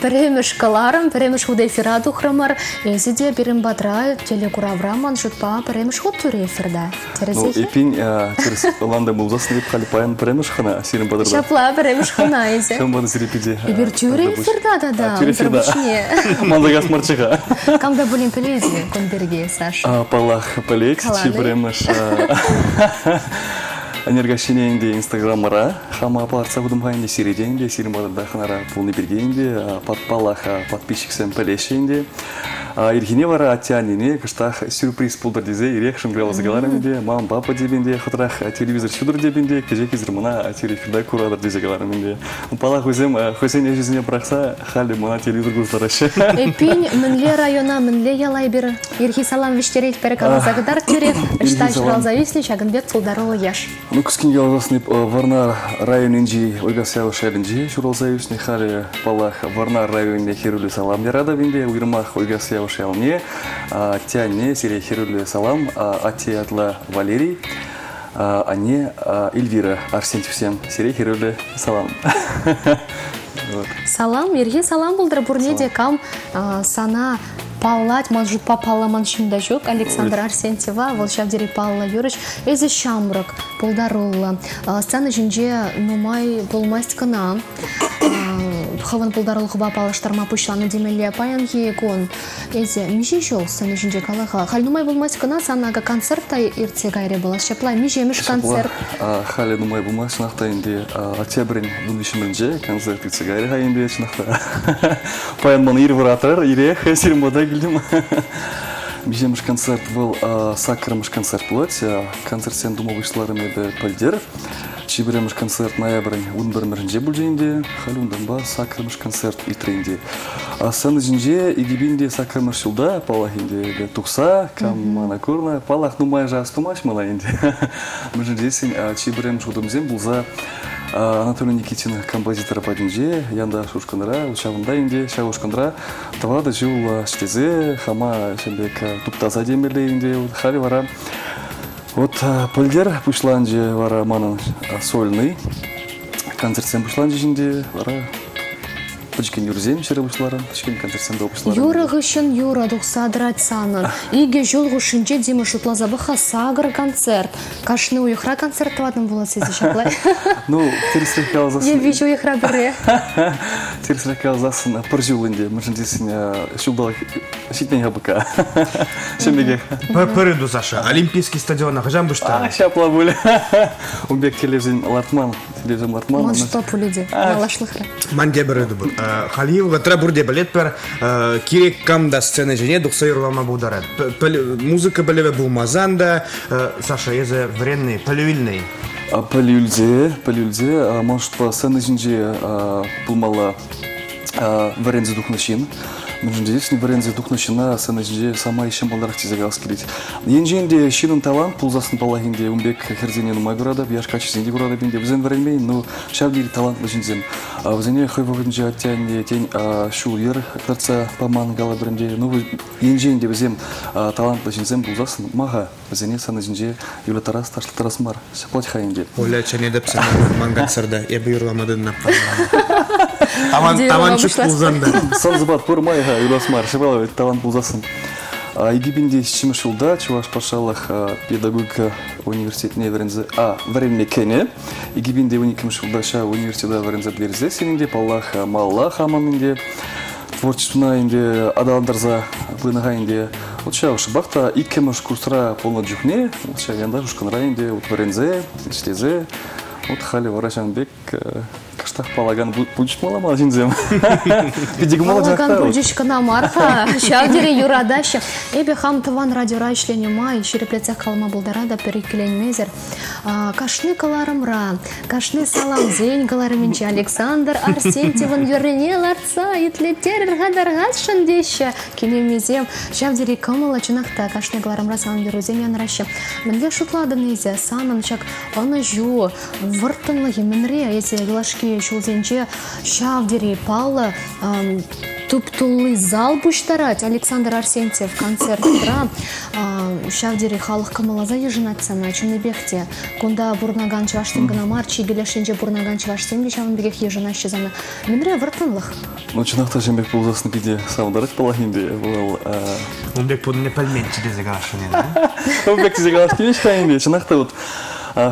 пӗрремӗш кӑларӑм, пӗрремӗш хут эфира тухрӑмӑр. Эсӗ те пирӗн патра телекуравра ман шутпа пӗрремӗш хут тӳрӗ эфирта. Ну, эпин тӗрӗс ӑнлантӑм пулсассӑн эп халь паян пӗрремӗш хӑна сирӗн патӑрта. Ҫапла, пӗрремӗш хӑна эсӗ. Ҫавӑнпа та сире питӗ Эпир тӳрӗ эфирта тата. Тӳрӗ эфирта. Манса кас марччӗ-ха. Кам та пулин пӗлет-и кун пирки, Саша? Паллах, пӗлет. Чи пӗрремӗш Ӗнер-каҫхине ӗнтӗ Инстаграмра хама палӑртса хутӑм-ха ӗнтӗ, сире те ӗнтӗ, сирӗн патӑрта хӑнара пулни пирки ӗнтӗ, паллах, подписчиксем пӗлеҫҫӗ ӗнтӗ. Ирхине вара атте-аннене кӑштах сюрприз пултӑр тесе ирех шӑнкӑравласа каларӑм ӗнтӗ. Мам, папа теп ӗнтӗ, хӑтрах телевизор ҫутӑр теп ӗнтӗ, кӗҫех эсир мана телеэфирта куратӑр тесе каларӑм ӗнтӗ. Паллах, вӗсем хӑйсен ӗҫӗсене пӑрахса халӗ мана телевизор курса лараҫҫӗ. Эппин, мӗнле района, мӗнле яла эпир ирхи салам вӗҫтеретпӗр, каласа кӑтарт тӳрех. Ӑҫта ҫуралса ӳснӗ ҫакӑн пек пултаруллӑ яш? Ну, кӗскен каласан, Вӑрнар районӗнчи Ойкас Явӑш ялӗнче ҫуралса ӳснӗ. Халӗ, паллах, Вӑрнар районне хӗрӳллӗ салам яратӑп ӗнтӗ. Уйрӑмах Ойкас Явӑш ялне. Атте-анне, сире хӗрӳллӗ салам. Атте ятлӑ Валерий, анне Эльвира Арсентьевсем. Сире хӗрӳллӗ салам. Салам, ирхи салам пултӑр пурне те. Кам сана паллать, ман шутпа палламан ҫын та ҫук. Александр Арсентьева, вӑл ҫав тери паллӑ юрӑҫ. Эсӗ ҫамрӑк, пултаруллӑ. Сцена ҫинче нумай пулмасть кӑна. Хӑвӑн пултарулӑхупа паллаштарма пуҫланӑ темелле. Паянхи кун эсӗ миҫе ҫул сцена ҫинче кала-ха? Халь нумай пулмасть кӑна, сан акӑ концерт та иртсе кайрӗ пулас. Ҫапла миҫемӗш концерт? Халӗ нумай пулмасть, чӑнах та ӗнтӗ октябрӗн 13-мӗшӗнче концерт иртсе кайрӗ-ха ӗнтӗ, чӑнах та. Паян ман ир вӑратрӑр, ирех сирӗн пата килтӗм. Миҫемӗш концерт вӑл саккӑрмӗш концерт пулать. Концертсем тума пуҫларӑм эпӗ пӗлтӗр. Чи пӗрремӗш концерт ноябрӗн 11-мӗшӗнче пулчӗ ӗнтӗ. Халь унтанпа саккӑрмӗш концерт иртрӗ ӗнтӗ. Сцена ҫинче 2008-мӗш ҫулта, паллах ӗнтӗ, эпӗ тухса, кам мана курнӑ, паллах, нумайӑшӗ астумасть мана ӗнтӗ. Мӗншӗн тесен чи пӗрремӗш утӑмсем пулса Анатолий Никитин композитор патӗнче, Янташ ушкӑнра, ҫавӑнта ӗнтӗ, ҫав ушкӑнра 4 ҫул ӗҫлесе хама ҫын пек туптаса темелле ӗнтӗ. Халӗ вара вот пӗлтӗр пуҫланчӗ вара манӑн сольный концертсем пуҫланчӗҫ ӗнтӗ. Вара пӗчӗккӗн юрӑсем ҫыра пуҫларӑм, пӗчӗккӗн концертсем тума пуҫларӑм. Юрӑ хыҫҫӑн юрӑ тухса тӑрать санӑн. Икӗ ҫул хушшинче Дима шутласа пӑх-ха сакӑр концерт. Кашни уйӑхра концерт тӑватӑн пулас эсӗ ҫапла? Ну, тӗрӗсрех каласассӑн... Е виҫ уйӑхра пӗрре. Тӗрӗсрех каласассӑн пӗр ҫул ӗнтӗ, мӗншӗн тесен ҫулталӑк ҫитмен-ха пока. Ҫын пекех. Пӗр ыйту, Саша. Олимпийский стадиона хӑҫан пуҫтарӑн? Ҫапла пуль. Ун пек тӗллевсем лартман. Тӗллевсем лартман. Может, то пулӗ те малашлӑхра. Ман тепӗр ыйту пур. Хальхи вӑхӑтра пурте пӗлетпӗр, кирек кам та сцена ҫине тухса юрлама пултарать. Музыка пӗлӗвӗ пулмасан та, Саша, эсӗ вӗреннӗ, пӗлӳ илнӗ-и? Пӗлӳ илсе, пӗлӳ илсе, ман шутпа, сцена ҫинче пулмалла вӗренсе тухнӑ ҫын. Мӗншӗн тесен вӗренсе тухнӑ ҫынна сцена ҫинче самай ҫӑмӑлтарах тесе калас килет. Енчен те ҫыннӑн талант пулсассӑн паллах ӗнтӗ ун пек хӗрсене нумай куратӑп, яш каччӑсене те куратӑп ӗнтӗ. Вӗсем вӗренмен, но ҫав тери талантлӑ ҫынсем. Вӗсене хӑй вӑхӑтӗнче атте-анне тен ҫул-йӗр кӑтартса паман калӑпӑр ӗнтӗ. Ну, енчен те вӗсем талантлӑ ҫынсем пулсассӑн ма-ха вӗсене сцена ҫинче юрлаттарас, ташлаттарас мар. Ҫаплать-ха ӗнтӗ. Оля, чӗнетӗп сана ман концерта. Эпӗ юрлама тытӑннӑ. Таван чук пулсан та. Сӑн-сӑпат пур май-ха, юрлас мар. Ҫапла таван пулсассӑн. 2007 ҫулта Чӑваш патшалӑх педагогика университетне вӗренсе, вӗренме кӗнӗ. 2012 ҫулта ҫав университета вӗренсе пӗтерсессӗн ӗнтӗ, паллах, малалла хамӑн ӗнтӗ творчествӑна ӗнтӗ аталантарса пынӑ-ха ӗнтӗ. Вот ҫав шӑпах та иккӗмӗш курсра пулнӑ чухне, вот ҫав янташ ушкӑнра ӗнтӗ вот вӗренсе, ӗҫлесе, вот халӗ вара ҫавӑн пек кӑштах палакан пулчӗҫ мала ман ҫынсем. Питӗ кӑмӑллӑ Палакан пулчӗҫ кӑна мар-ха, ҫав тери юратаҫҫӗ. Эпӗ хам тӑван радиора ӗҫленӗ май ҫирӗплетсех калама пултаратӑп пӗр иккӗленмесӗр. Кашни кӑларӑмра, кашни саламсен кӑларӑмӗнче Александр Арсентьевӑн юррине лартса итлеттерӗр-ха тархасшӑн теҫҫӗ кинемисем. Ҫав тери кӑмӑллӑ, чӑнах та, кашни кӑларӑмра санӑн юррусем янӑраҫҫӗ. Мӗнле шутлатӑн эсӗ, санӑн ҫак ӑнӑҫу вӑрттӑнлӑхӗ мӗнре? Эсӗ юлашки ҫулсенче ҫав тери паллӑ туп-тулли зал пуҫтарать Александр Арсентьев концертра. Ҫав тери халӑх кӑмӑлласа йышӑнать сана, чӑннипех те. Кунта пурӑнакан чӑвашсем кӑна мар, чикӗ леш енче пурӑнакан чӑвашсем те ҫавӑн пекех йышӑнаҫҫӗ сана. Мӗнре вӑрттӑнлӑх? Ну, чӑнах та ҫын пек пулсассӑн питӗ савӑнтарать паллах ӗнтӗ. Вӑл Ун пек пулнине пӗлменччӗ тесе каласшӑн ӗнтӗ. Ун пек тесе калас килмест-ха ӗнтӗ. Чӑнах та вот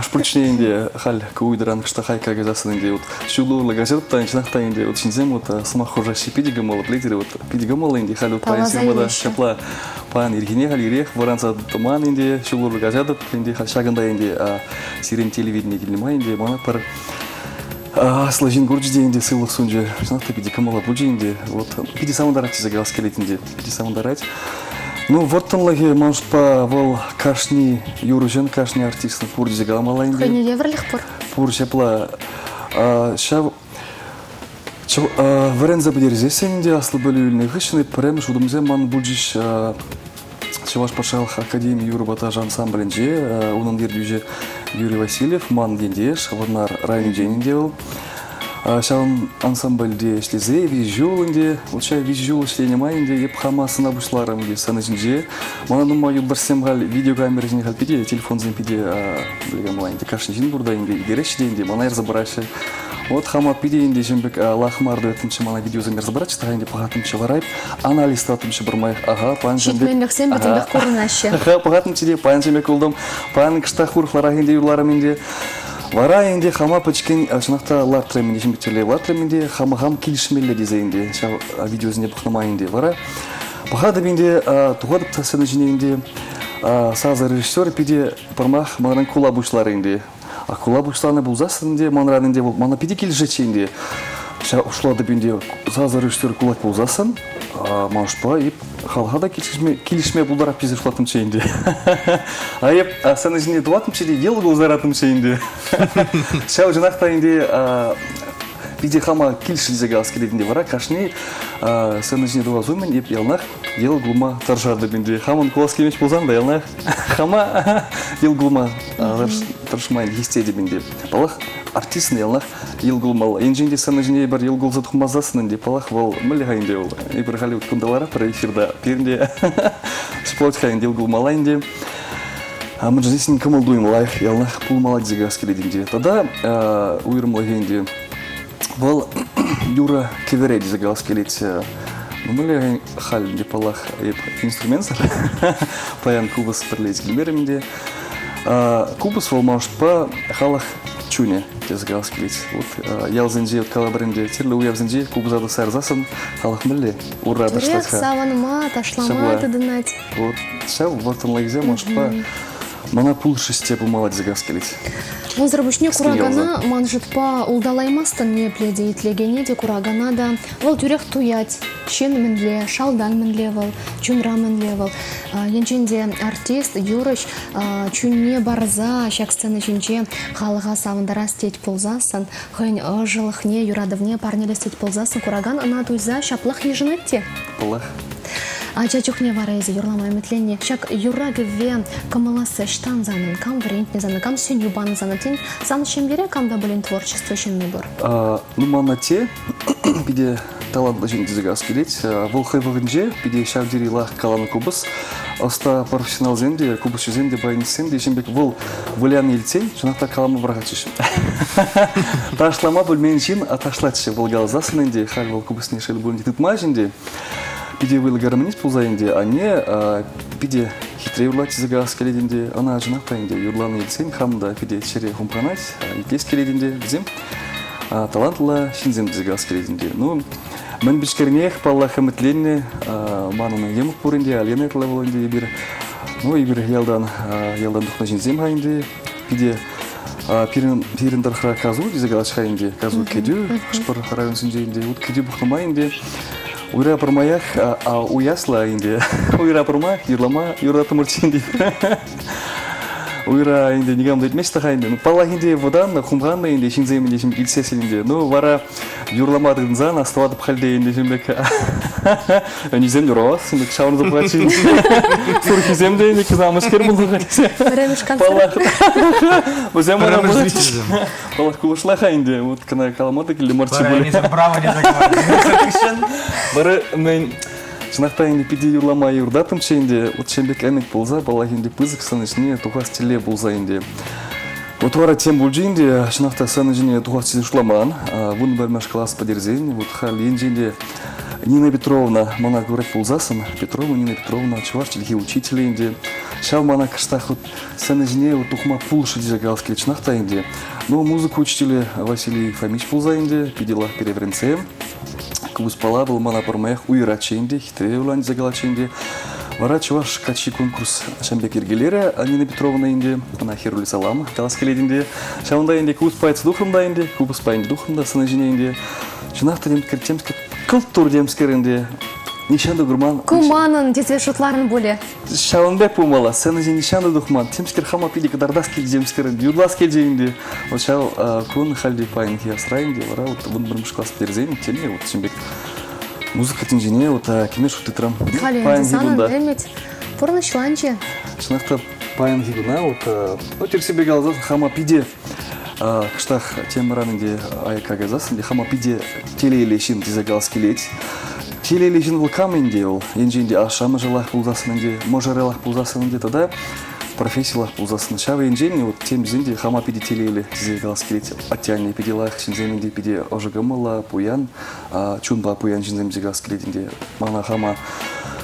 шпульчне ӗнтӗ халь ку уйран кӑштах айкка кайсассӑн ӗнтӗ вот ҫул урлӑ каҫатӑп та чӑнах та ӗнтӗ вот ҫынсем вот сӑмах хушаҫҫӗ питӗ кӑмӑллӑ, пӗлетӗр вот питӗ кӑмӑллӑ ӗнтӗ халь вот паян сирӗн пата ҫапла паян ирхине халь ирех вӑранса тӑман ӗнтӗ ҫул урлӑ каҫатӑп ӗнтӗ халь ҫакӑнта ӗнтӗ сирӗн телевидение килнӗ май ӗнтӗ мана пӗр аслӑ ҫын курчӗ те ӗнтӗ сывлӑх сунчӗ. Чӑнах та питӗ кӑмӑллӑ пулчӗ ӗнтӗ. Вот питӗ савӑнтарать тесе калас килет ӗнтӗ. Питӗ савӑнтарать. Ну, вӑрттӑнлӑхӗ ман шутпа вӑл кашни юрӑҫӑн, кашни артистӑн пур тесе каламалла ӗнтӗ. Хӑйне евӗрлӗх пур. Пур ҫапла. Ҫав вӗренсе пӗтерсессӗн ӗнтӗ аслӑ пӗлӳ илнӗ хыҫҫӑн пӗрремӗш утӑмсем ман пулчӗҫ Чӑваш патшалӑх академи юрӑпа ташӑ ансамблӗнче. Унӑн ертӳҫи Юрий Васильев, ман ентеш, Вӑрнар районӗнчен ӗнтӗ вӑл. Ҫавӑн ансамбльте ӗҫлесе 3 ҫул ӗнтӗ, вот ҫав 3 ҫул ӗҫленӗ май ӗнтӗ эп хама сӑна пуҫларӑм ӗнтӗ сцена ҫинче. Мана нумай юлташсем халь видеокамера ҫине халь питӗ телефонсем питӗ пӗлекен ӗнтӗ кашни ҫын пур та ӗнтӗ ӳкереҫҫӗ те ӗнтӗ, мана ярса параҫҫӗ. Вот хама питӗ ӗнтӗ ҫын пек лахмар туяттӑмччӗ, мана видеосем ярса паратчӗ, та ӗнтӗ пӑхаттӑмччӗ вара анализ тӑваттӑмччӗ пӗрмаях. Ага, паян ҫын пек. Ҫитменлӗхсем пӗтӗмпех курӑнаҫҫӗ. Ага, пӑхаттӑмччӗ те паян ҫын пек пултӑм. Паян кӑштах урӑхларах ӗнтӗ юрларӑм ӗнтӗ. Вара ӗнтӗ хама пӗчкен чӑнах та лартрӑм ӗнтӗ, ҫын тӗллев лартрӑм ӗнтӗ, хама хам килӗшмелле тесе ӗнтӗ ҫав видеосене пӑхнӑ май ӗнтӗ. Вара пӑхатӑп ӗнтӗ, тухатӑп та сцена ҫине ӗнтӗ. Сасӑ режиссер питӗ пӑрмах манран кула пуҫларӗ ӗнтӗ. А кула пуҫланӑ пулсассӑн ӗнтӗ манран ӗнтӗ вӑл мана питӗ килӗшетчӗ ӗнтӗ. Ҫав ушлатӑп ӗнтӗ сасӑ режиссер кулать пулсассӑн, ман шутпа эп халӑха та килӗшме пултарап тесе шутлаттӑмччӗ ӗнтӗ. А эп сцена ҫине тухаттӑмччӗ те йӑл кулсараттӑмччӗ ӗнтӗ. Ҫав чӑнах та ӗнтӗ питӗ хама килӗшрӗ тесе калас килет ӗнтӗ. Вара кашни сцена ҫине тухас умӗн эп яланах йӑл кулма тӑрӑшатӑп ӗнтӗ. Хамӑн кулас килмест пулсан та яланах хама йӑл кулма тӑрӑшма хистетӗп ӗнтӗ. Паллах, артистӑн яланах йӑл кулмалла. Енчен те сцена ҫине эпир йӑл кулса тухмасассӑн ӗнтӗ, паллах, вӑл мӗнле-ха ӗнтӗ вӑл? Эпир халь кунта ларатпӑр эфирта, пирӗн те сплоть-ха ӗнтӗ йӑл кулмалла ӗнтӗ. Мӗншӗн тесен кӑмӑл-туйӑм лайӑх, яланах пулмалла тесе калас килет ӗнтӗ. Тата уйрӑмлӑхӗ ӗнтӗ вӑл юрӑ кӗвере тесе калас килет. Ну, мӗнле халь ӗнтӗ, паллах, эп инструментсӑр. Паян купӑс пӗрле килмерӗм ӗнтӗ. Купӑс вӑл ман шутпа халӑх чунӗ тесе калас килет. Вот ялсенче, вот калӑпӑр ӗнтӗ, тӗрлӗ уявсенче купӑса тӑсса ярсассӑн халӑх мӗнле ура ташлать-ха. Савӑнма, ташлама тытӑнать. Вот ҫав вӑрттӑнлӑхӗсем ман шутпа мана пулӑшӗҫ те пулмалла тесе калас килет. Унсӑр пуҫне куракана ман шутпа улталаймастӑн ниепле те итлекене те куракана та. Вӑл тӳрех туять. Ҫын мӗнле, шалтан мӗнле вӑл, чунра мӗнле вӑл. Енчен те артист, юрӑҫ чунне парса ҫак сцена ҫинче халӑха савӑнтарас тет пулсассӑн, хӑйӗн ӑшӑлӑхне, юратӑвне парнелес тет пулсассӑн куракан ӑна туйса ҫаплах йышӑнать те. Паллах. Ача чухне вара эсӗ юрлама ӗмӗтленнӗ. Ҫак юрра-кӗвве кӑмӑлласса ӑҫтан санӑн? Кам вӗрентнӗ сана, кам сӗнӳ панӑ сана? Тен, сан ҫемьере кам та пулин творчество ҫынни пур? Ну, ман атте питӗ талантлӑ ҫын тесе калас килет. Вӑл хӑй вӑхӑтӗнче питӗ ҫав тери лайӑх каланӑ купӑс. Ӑста профессионалсем те, купӑсҫӑсем те, баянистсем те ҫын пек вӑл выляни илтсен, чӑнах та калама пӑрахатчӗҫ. Ташлама пӗлмен ҫын ташлатчӗ. Вӑл каласассӑн ӗнтӗ, халь вӑл купӑсне шел пулин те тытмасть ӗнтӗ. Питӗ вӑйлӑ гармонист пулса ӗнтӗ, анне питӗ хитре юрлать тесе калас килет ӗнтӗ. Ӑна чӑнах та ӗнтӗ юрланӑ илтсен хам та питӗ чӗре хумханать, итлес килет ӗнтӗ. Вӗсем талантлӑ ҫынсем тесе калас килет ӗнтӗ. Ну, мӗн пӗчӗкренех, паллах, ӗмӗтленнӗ. Манӑн йӑмӑк пур ӗнтӗ, Алена ятлӑ вӑл ӗнтӗ эпир. Ну, эпир ялтан, ялтан тухнӑ ҫынсем-ха ӗнтӗ. Питӗ пирӗн тӑрӑхра касу тесе калаҫ-ха ӗнтӗ. Касу кӗтӳ, хӑш-пӗр районсенче ӗнтӗ. Вот кӗтӳ пухнӑ май ӗнтӗ уйра пӗрмаях уясла ӗнтӗ. Уйра пӗрмаях юрлама юратӑмӑрччӗ ӗнтӗ. Уйра ӗнтӗ никам та илтмест та-ха ӗнтӗ. Ну, паллах ӗнтӗ, вӑтаннӑ, хумханнӑ ӗнтӗ, ҫынсем ӗнтӗ ҫын илтсессӗн ӗнтӗ. Ну, вара юрлама тытӑнсан астӑватӑп халь те ӗнтӗ ҫын пек. Ӗнисем юрлас, ҫын пек ҫаврӑнса пӑхать ҫын. Сурхисем те ӗнтӗ кӑсамӑшкер пулнӑ-ха тесе. Пӗрремӗш концерт. Паллах. Вӗсем вара паллах кулӑшла-ха ӗнтӗ. Вот кӑна калама та килнӗ марччӗ пулӗ. Браво тесе каланӑ. Вара мӗн Чӑнах та ӗнтӗ питӗ юрлама юртаттӑмччӗ ӗнтӗ. Вот ҫын пек ӗмӗт пулса, паллах ӗнтӗ, пысӑк сцена ҫине тухас тӗллев пулса ӗнтӗ. Вот вара тем пулчӗ ӗнтӗ, чӑнах та сцена ҫине тухас тесе шутламан. 11-мӗш класс пӗтерсен, вот халь енчен те Нина Петровна мана курать пулсассӑн, Петрова Нина Петровна чӑваш чӗлхи учителӗ ӗнтӗ. Ҫав мана кӑштах вот сцена ҫине вот тухма пулӑшрӗ тесе калас килет чӑнах та ӗнтӗ. Но музыка учителӗ Василий Фомич пулса ӗнтӗ, питӗ лайӑх пире вӗрентсе. Купӑспала вӑл мана пӗрмаях уйӑратчӗ ӗнтӗ, хитре юрлан тесе калатчӗ ӗнтӗ. Вара чӑваш каччи конкурс ҫам пек йӗркелерӗ Нина Петровна ӗнтӗ. Ӑна хӗрӳллӗ салам калас килет ӗнтӗ. Ҫавӑнта ӗнтӗ купӑспа ӗтсе тухрӑм та ӗнтӗ, купӑспа ӗнтӗ тухрӑм та сцена ҫине ӗнтӗ. Чӑнах та темскер, кӑлт-тур темскер ӗнтӗ. Нихҫан та курман. Ку манӑн тесе шутларӑн пулӗ. Ҫавӑн пек пулмалла. Сцена ҫине нихҫан та тухман. Темскер хама питӗ кӑтартас килчӗ, темскер юрлас килчӗ ӗнтӗ. Вот ҫав кун халь те паянхи асра ӗнтӗ. Вара вот 11-мӗш класс пӗтерсен теме вот ҫын пек музыка тӗнчине вот кӗме шут тытрӑм. Халӗ ӗнтӗ санӑн ӗмӗт пурнӑҫланчӗ. Чӑнах та паянхи куна вот ну тӗрӗссипе каласан хама питӗ кӑштах темӑран ӗнтӗ аякка кайсассӑн хама питӗ телейлӗ ҫын тесе калас килет. Телейлӗ ҫын вӑл кам ӗнтӗ вӑл? Енчен те ашшӗ-амӑшӗ лайӑх пулсассӑн ӗнтӗ, мӑшӑрӗ лайӑх пулсассӑн ӗнтӗ тата професси лайӑх пулсассӑн. Ҫав енчен вот темсен те хама питӗ телейлӗ тесе калас килет. Атте-анне питӗ лайӑх ҫынсем ӗнтӗ, питӗ ӑшӑ кӑмӑллӑ, пуян, чунпа пуян ҫынсем тесе калас килет ӗнтӗ. Мана хама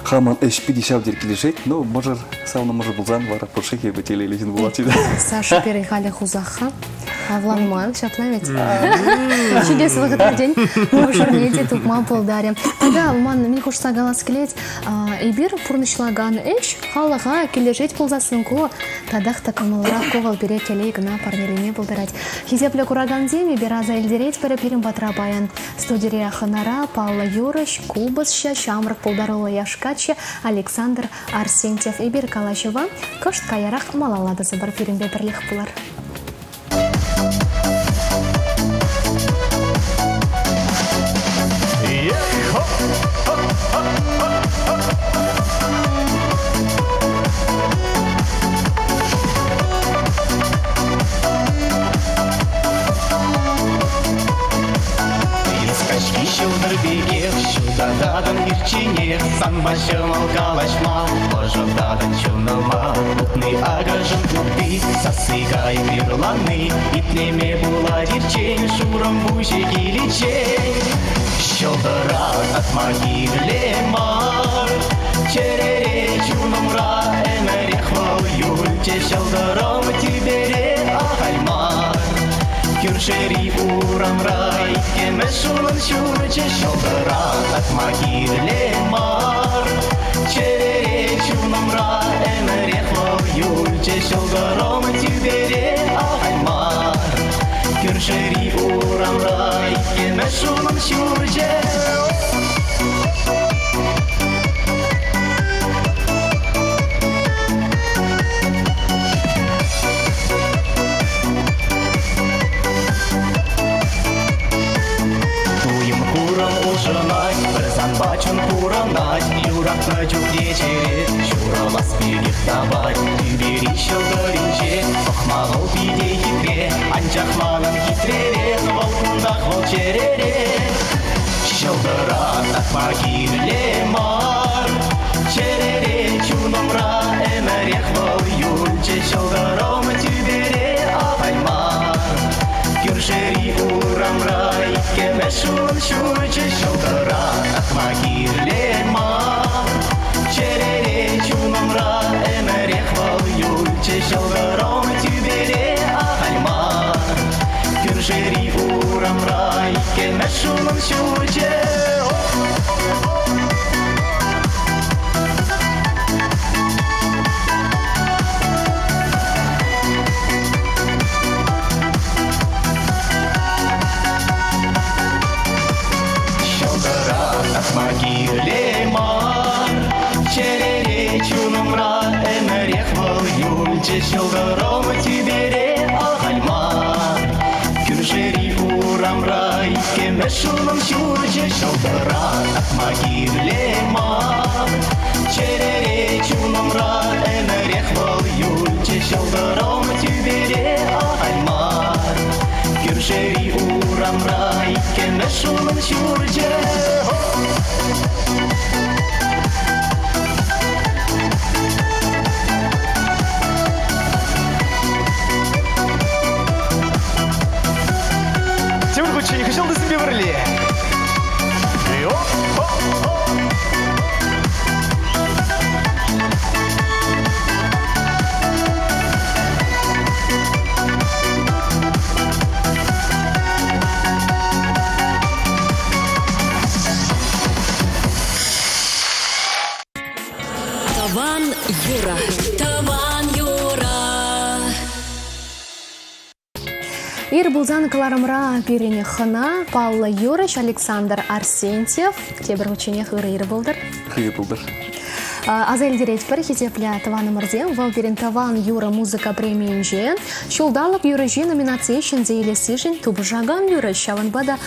хамӑн ӗҫ питӗ ҫав тери килӗшет, но мӑшӑр, савнӑ мӑшӑр пулсан вара пушшех эпӗ телейлӗ ҫын пулать. Саша пирӗн халӗ хусах-ха. Авланман, ҫапла ведь? Ҫитес вӑхӑтра тен мӑшӑрне те тупма пултарӗ. Тата ман мӗн хушса калас килет, эпир пурнӑҫлакан ӗҫ халӑха килӗшет пулсассӑн ку татах та кӑмӑллӑрах ку вӑл пире телей кӑна парнелеме пултарать. Хисеплӗ куракансем, эпир аса илтеретпӗр пирӗн патра паян студире хӑнара паллӑ юрӑҫ, купӑсҫӑ, ҫамрӑк пултаруллӑ яш каччӑ Александр Арсентьев. Эпир калаҫӑва кӑшт каярах малалла тӑсӑпӑр, пирӗнпе пӗрлех пулар. Каҫхи ҫӑлтӑр пекех ҫутататӑн ирчченех, санпа ҫӑмӑл калаҫма, ӑшӑтатӑн чунӑма. Утни акӑшӑн утти, сасси кайӑк юрлани, итлеме пулать ирччен, шурӑм пуҫӗ киличчен. Ҫӑлтӑра татма кирлӗ мар, чӗрере чунӑмра ӗмӗрех вӑл юлчӗ, ҫӑлтӑрӑм тӳпере ахаль мар. Кӳршӗри урамра иккӗмӗш унӑн ҫурчӗ, ҫӑлтӑра татма кирлӗ мар. Чӗрере чунӑмра ӗмӗрех вӑл юлчӗ, ҫӑлтӑрӑм тӳпере ахаль мар. Кӳршӗри урамра иккӗмӗш унӑн ҫурчӗ. Туйӑм курӑм улшӑнать, пӗр санпа чун пурӑнать, юратнӑ чухне чӗре ҫурӑлас пекех тапать. Тӳпери ҫӑлтӑрӗнче пӑхма вӑл питӗ хитре, анчах манӑн хитререх вӑл кунтах вӑл чӗрере. Ҫӑлтӑра татма кирлӗ мар, чӗрере чунӑмра ӗмӗрех вӑл юлчӗ, ҫӑлтӑрӑм тӳпере ахаль мар. Кӳршӗри урамра иккӗмӗш ун ҫурчӗ, ҫӑлтӑра татма кирлӗ мар. Чӗрере чунӑмра ӗмӗрех вӑл юлчӗ, ҫӑлтӑрӑм тӳпере ахаль мар. Кӳршӗри урамра иккӗмӗш унӑн ҫурчӗ. Ҫӑлтӑра татма кирлӗ мар, чӗрере чунӑмра ӗмӗрех вӑл юлчӗ, ҫӑлтӑрӑм тӳпере ахаль мар. Кӳршӗри урамра иккӗмӗш унӑн ҫурчӗ, ҫӑлтӑра татма кирлӗ мар. Чӗрере чунӑмра ӗмӗрех вӑл юлчӗ, ҫӑлтӑрӑм тӳпере ахаль мар. Кӳршӗри урамра иккӗмӗш унӑн ҫурчӗ. юрӑ. Тӑван юрӑ. Ир пулсан кӑларӑмра пирӗн хӑна паллӑ юрӑҫ Александр Арсентьев. Тепӗр хутченех ырӑ ир пултӑр. Хӑйӗ пултӑр. Аса илтеретпӗр, хисеплӗ тӑванӑмӑрсем, вӑл пирӗн тӑван юрӑ музыка премийӗнче ҫулталӑк юрӑҫи номинацие ҫӗнсе илессишӗн тупӑшакан юрӑҫ. Ҫавӑнпа та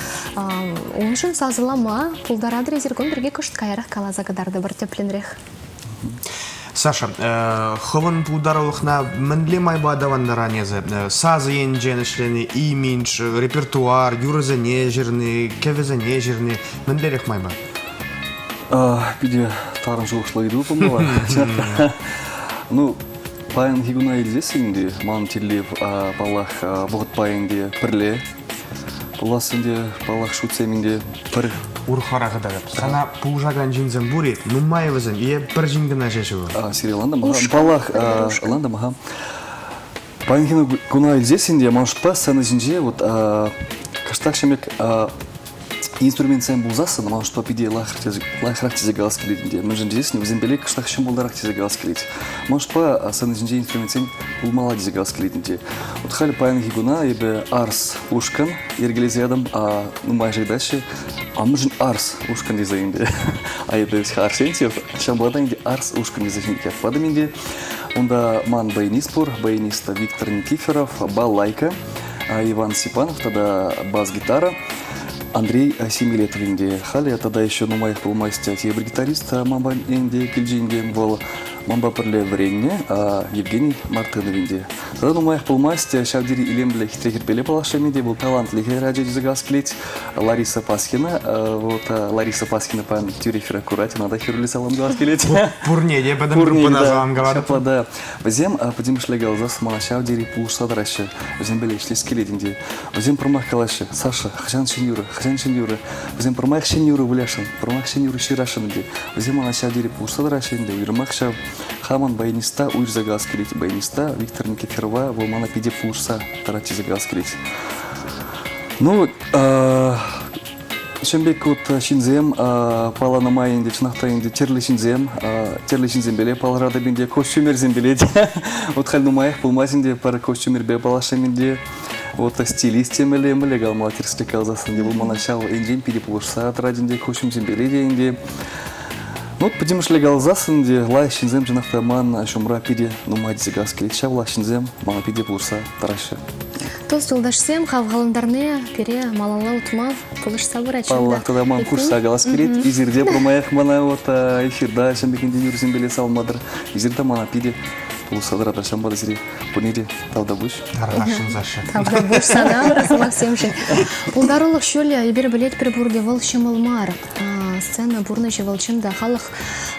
уншӑн сасӑлама пултаратӑр эсир кун пирки кӑшт каярах каласа кӑтартӑпӑр тӗплӗнрех. Саша, хӑвӑн пултарулӑхна мӗнле майпа аталантаран эсӗ? Сасӑ енчен ӗҫлени, имидж, репертуар, юрӑсене ҫырни, кӗвӗсене ҫырни мӗнлерех майпа? Питӗ тарӑн шухӑшлӑ ыйту пулмалла. Ну, паянхи куна илсессӗн ӗнтӗ ман тӗллев, паллах, вӑхӑтпа ӗнтӗ пӗрле пулас ӗнтӗ, паллах, шутсем ӗнтӗ пӗр Урӑхларах кӑтартӑп. Сана пулӑшакан ҫынсем пур-и? Нумай вӗсем е пӗр ҫын кӑна ҫеҫ вӑл? Сире ландам, паллах, ландам, ага. Паянхи куна илсессӗн те ман шутпа сцена ҫинче вот кӑштах ҫемек инструментсем пулсассӑн ман шутпа питӗ лайӑхрах тесе калас килет ӗнтӗ. Мӗншӗн тесен вӗсемпеле кӑштах ҫӑмӑлтарах тесе калас килет. Ман шутпа сцена ҫинче инструментсем пулмалла тесе калас килет ӗнтӗ. Вот халь паянхи куна эпӗ Арс ушкӑн йӗркелесе ятӑм, нумай ыйтаҫҫӗ. А мӗншӗн Арс ушкӑн тесе ӗнтӗ? А эпӗ Арсентьев, ҫавӑнпа та ӗнтӗ Арс ушкӑн тесе ятпатӑм ӗнтӗ. Унта ман баянист пур, баянист Виктор Никифоров, балалайка, Иван Степанов тата бас-гитара, Андрей Семилетов ӗнтӗ. Халӗ тата еще нумаях пулмасть тепӗр гитарист манпа ӗнтӗ килчӗ ӗнтӗ. Вӑл манпа пӗрле вӗреннӗ Евгений Мартынов ӗнтӗ. Тата нумаях пулмасть ҫав тери илемлӗ хитре хӗрпеле паллашрӑм ӗнтӗ. Вӑл талантлӑ хӗр ача тесе калас килет. Лариса Пасхина. Вот Лариса Пасхина пан тӳрех хӗрах курать, ӑна та хӗрӳллӗ салам калас килет. Пурне те пӗтӗм группӑна салам калатӑп. Ҫапла да. Вӗсем пӗтӗмӗшле каласа мана ҫав тери пулӑшса тӑраҫҫӗ. Вӗсемпеле ӗҫлес килет ӗнтӗ. Вӗсем пӗрмах калаҫҫӗ. Саша, хӑҫан ҫӗн юрӑ, хӑҫан ҫӗн юрӑ. Вӗсем пӗрмаях ҫӗн юрӑ вылясшӑн, пӗрмаях ҫӗн юрӑ ҫырасшӑн ӗнтӗ. Вӗсем мана ҫав тери пулӑшса тӑраҫҫӗ ӗнтӗ. Уйрӑмах ҫав хамӑн баяниста уйӑрса калас килет. Баяниста Виктор Никифорова вӑл мана питӗ пулӑшса тӑрать тесе калас килет. Ну, ҫын пек вот ҫынсем палланӑ май ӗнтӗ, чӑнах та ӗнтӗ тӗрлӗ ҫынсем, тӗрлӗ ҫынсемпеле палӑратӑп ӗнтӗ, костюмерсемпеле те. Вот халь нумаях пулмасть ӗнтӗ пӗр костюмерпе паллашрӑм ӗнтӗ. Вот стилист темелле, мӗнле калама тӗрӗслӗх каласассӑн ӗнтӗ вӑл мана ҫав енчен питӗ пулӑшса тӑрать ӗнтӗ, костюмсемпеле те ӗнтӗ. Ну, пӗтӗмӗшле каласассӑн ӗнтӗ лайӑх ҫынсем чӑнах та ман ҫумра питӗ нумай тесе калас килет. Ҫав лайӑх ҫынсем мана питӗ пулӑшса тӑраҫҫӗ. Тус-юлташсем хавхалантарни пире малалла утма пулӑшса пырать. Паллах, тата ман хушса калас килет. Эсир те пурмаях мана вот эфирда ҫын пек интервьюсемпеле салматӑр. Эсир те мана питӗ пулӑшса тӑратӑр. Ҫавӑнпа та сире пурне те тавтапуҫ. Тархасшӑн, Саша. Тавтапуҫ сана сӑмахсемшӗн. Пултарулӑх ҫулӗ, эпир пӗлетпӗр пурте, вӑл ҫӑмӑл мар. Сцена пурнӑҫӗ вӑл чӑн та халӑх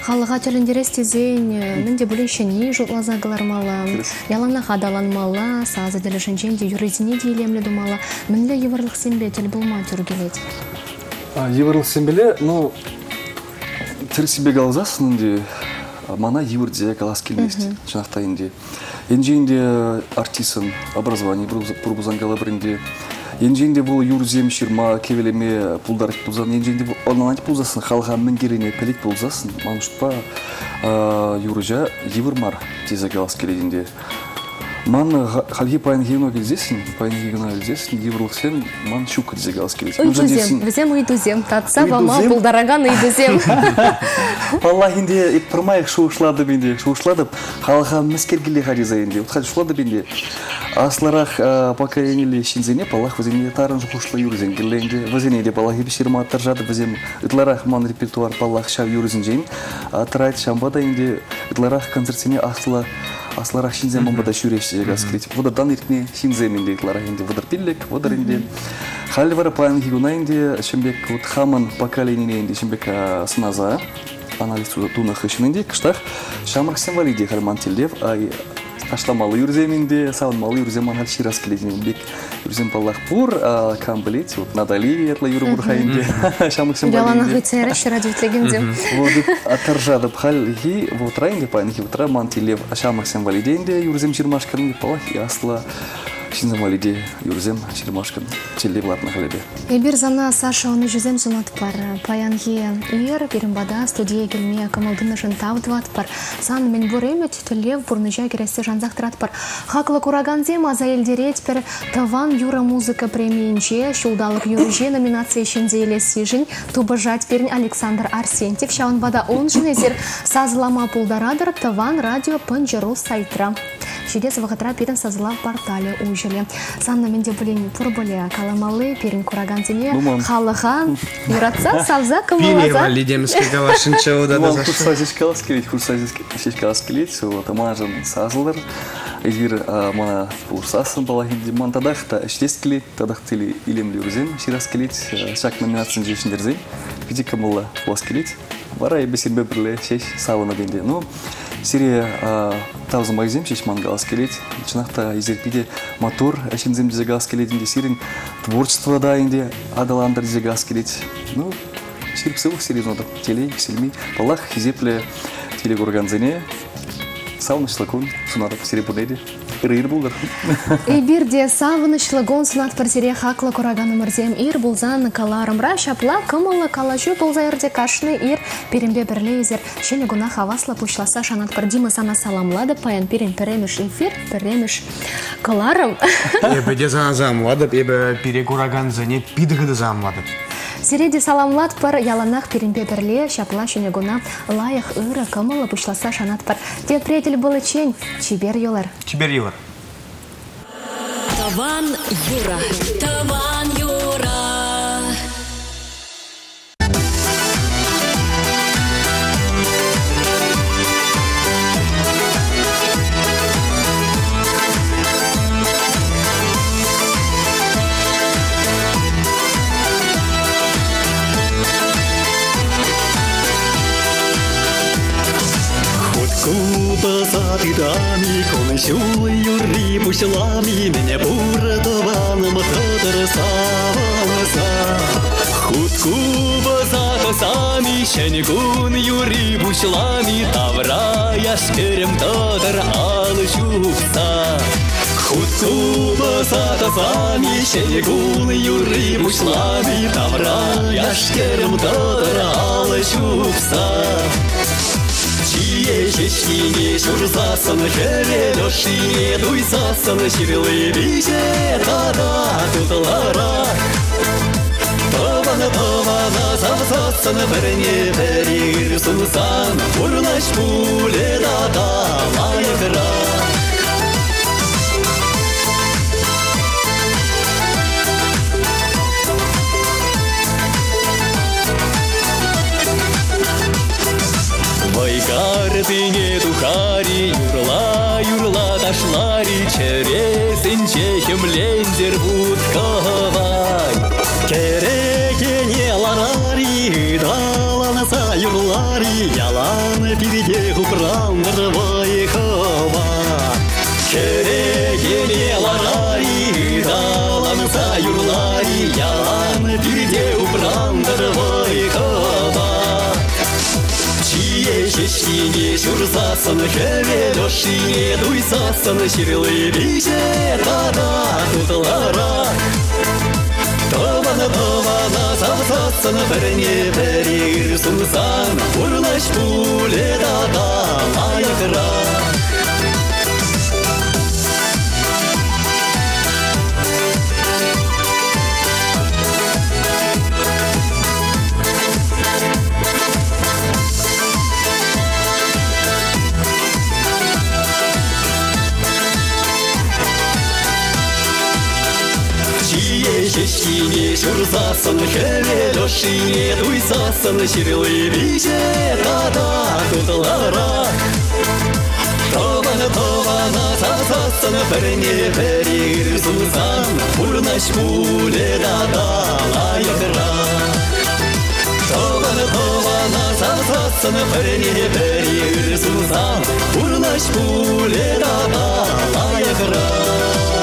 халӑха тӗлӗнтерес тесен мӗн те пулин ҫӗнни шутласа кӑлармалла, яланах аталанмалла, сасӑ тӗлӗшӗнчен те юррисене те илемлӗ тумалла. Мӗнле йывӑрлӑхсемпе тӗл пулма тӳр килет? Йывӑрлӑхсемпеле, ну, тӗрӗссипе каласассӑн ӗнтӗ, мана йывӑр тесе калас килмест, чӑнах та ӗнтӗ. Енчен те артистӑн образовани пур пулсан калӑпӑр ӗнтӗ, енчен те вӑл юрӑсем ҫырма, кӗвӗлеме пултарать пулсан, енчен те вӑл ӑнланать пулсассӑн, халӑха мӗн кирлине пӗлет пулсассӑн, ман шутпа, юрӑҫа йывӑр мар тесе калас килет ӗнтӗ. Ман хальхи паянхи куна килсессӗн, паянхи куна илсессӗн йывӑрлӑхсем ман ҫук тесе калас килет. Ыйтусем, вӗсем ыйтусем, татса пама пултаракан ыйтусем. Паллах ӗнтӗ, пӗрмаях шухӑшлатӑп ӗнтӗ, шухӑшлатӑп. Халӑха мӗскер киле-ха тесе ӗнтӗ. Вот халь шутлатӑп ӗнтӗ. Аслӑрах поколениллӗ ҫынсене, паллах, вӗсене тарӑн шухӑшлӑ юрӑсем кирлӗ ӗнтӗ. Вӗсене те, паллах, эпӗ ҫырма тӑрӑшатӑп. Вӗсем ытларах ман репертуар, паллах, ҫав юрӑсенчен тӑрать. Ҫавӑнпа та ӗнтӗ ытларах концертсене аслӑ аслӑрах ҫынсем манпа та ҫӳреҫҫӗ, как сказать. Вӑтӑртан иртнӗ ҫынсем ӗнтӗ ытларах ӗнтӗ. 35, 30 ӗнтӗ. Халь вара паянхи куна ӗнтӗ ҫын пек вот хамӑн поколенине ӗнтӗ ҫын пек сӑнаса анализ тунӑ хыҫҫӑн ӗнтӗ кӑштах ҫамрӑксем валли те халь ман тӗллев ташламалли юрсем ӗнтӗ, савӑнмалли юрсем ман халь ҫырас килет ун пек юрсем паллах пур, кам пӗлет, вот Натали ятлӑ юрӑ пур-ха ӗнтӗ ҫамрӑксем валли. Яланах ыйтса яраҫҫӗ радиоитлекенсем. Вот тӑрӑшатӑп хальхи вӑхӑтра ӗнтӗ, паянхи вӑхӑтра ман тӗллев ҫамрӑксем валли те ӗнтӗ юрӑсем ҫырмашкӑн, паллах, аслӑ. Ҫынсем валли те юрӑсем ҫырмашкӑн тӗллев лартнӑ халӗпе. Эпир сана, Саша, ӑнӑҫусем сунатпӑр. Паянхи ир пирӗн пата студие килме кӑмӑл тунӑшӑн тав тӑватпӑр. Сан мӗнпур ӗмӗт, тӗллев пурнӑҫа кӗрессе шансах тӑратпӑр. Хаклӑ куракансем, аса илтеретпӗр, Тӑван юрӑ музыка премийӗнче Ҫулталӑк юрӑҫи номинацие ҫӗнсе илессишӗн тупӑшать пирӗн Александр Арсентьев. Ҫавӑнпа та уншӑн эсир сасӑлама пултаратӑр Тӑван радио Пӑнчӑру сайтра. Ҫитес вӑхӑтра пирӗн сасӑлав порталӗ уҫӑлӗ. Санна мӗн те пулин пур пулӗ каламалли пирӗн куракансене, халӑха юратса, савса, кӑмӑлласа. Пире валли темскер каласшӑнччӗ Ман хушса ҫеҫ калас килет, хушса ҫеҫ калас килет. Вот маншӑн сасӑлӑр. Эсир мана пулӑшсассӑн паллах ӗнтӗ ман татах та ӗҫлес килет, татах та илемлӗ юрӑсем ҫырас килет. Ҫак номинацинче ҫӗнтерсен питӗ кӑмӑллӑ пулас килет. Вара эпӗ сирӗнпе пӗрле ҫеҫ савӑнӑп ӗнтӗ. Ну, сире тав сӑмахӗсем ҫеҫ ман калас килет. Чӑнах та эсир питӗ маттур ҫынсем тесе калас килет ӗнтӗ. Сирӗн творчество та ӗнтӗ аталантӑр тесе калас килет. Ну, ҫирӗп сывлӑх сире сунатӑп. Телей, иксӗлми. Паллах, хисеплӗ телекуракансене савӑнӑҫлӑ кун сунатӑп сире пурне те. Ырӑ ир пултӑр. Эпир те савӑнӑҫлӑ кун сунатпӑр сире, хаклӑ кураканӑмӑрсем. Ир пулсан кӑларӑмра ҫапла кӑмӑллӑ калаҫу пулса иртӗ кашни ир. Пирӗнпе пӗрле эсир ҫӗнӗ куна хаваслӑ пуҫласса шанатпӑр. Дима, сана саламлатӑп. Паян пирӗн пӗрремӗш эфир, пӗрремӗш кӑларӑм. Эпӗ те сана саламлатӑп. Эпӗ пире куракансене питӗ хытӑ саламлатӑп. Сире те саламлатпӑр. Яланах пирӗнпе пӗрле ҫапла ҫӗнӗ куна лайӑх, ырӑ, кӑмӑллӑ пуҫласса шанатпӑр. Тепре тӗл пуличчен чипер юлӑр. Чипер юлӑр. Тӑван юрӑ. Тӑван юрӑ. Купӑса тытами, кун-ҫул юрри пуҫлами, мӗне пур тӑванӑм тӑтӑр савӑнса. Хут купӑса тӑсами, ҫӗн кун юрри пуҫлами, тавра яш-кӗрӗм тӑтӑр алӑ ҫупса. Хут купӑса тӑсами, ҫӗн кун юрри пуҫлами, тавра яш-кӗрӗм тӑтӑр алӑ ҫупса. Чие ҫеҫкине ҫурсассӑн, хӗвел ӑшшине туйсассӑн, ҫырли пиҫе тата тутларах. Тӑван-тӑвана савсассӑн, пӗрне пӗри ыр сунсан, пурнӑҫ пулӗ тата лайӑхрах. Вӑйкартине тухари, юрла-юрла ташлари, чӗресенче хӗмлентӗр вут-кӑвай. Кӗрекене ларари, ыталанса юрлари, ялан пирте хупрантӑр вӑй-хӑват. Кӗрекене ларари, ыталанса юрлари, ялан пирте упрантӑр вӑй-хӑват. Чие ҫеҫкине ҫурсассӑн, хӗвел ӑшшине туйсассӑн, ҫырли пиҫе тата тутларах. Тӑван-тӑвана савсассӑн, пӗрне пӗри ыр сунсан, пурнӑҫ пулӗ тата лайӑхрах. Чие ҫеҫкине ҫурсассӑн, хӗвел ӑшшине туйсассӑн, ҫырли пиҫе тата тутларах. Тӑван-тӑвана савсассӑн, пӗрне пӗри ыр сунсан, пурнӑҫ пулӗ тата лайӑхрах. Тӑван-тӑвана савсассӑн, пӗрне пӗри ыр сунсан, пурнӑҫ пулӗ тата лайӑхрах.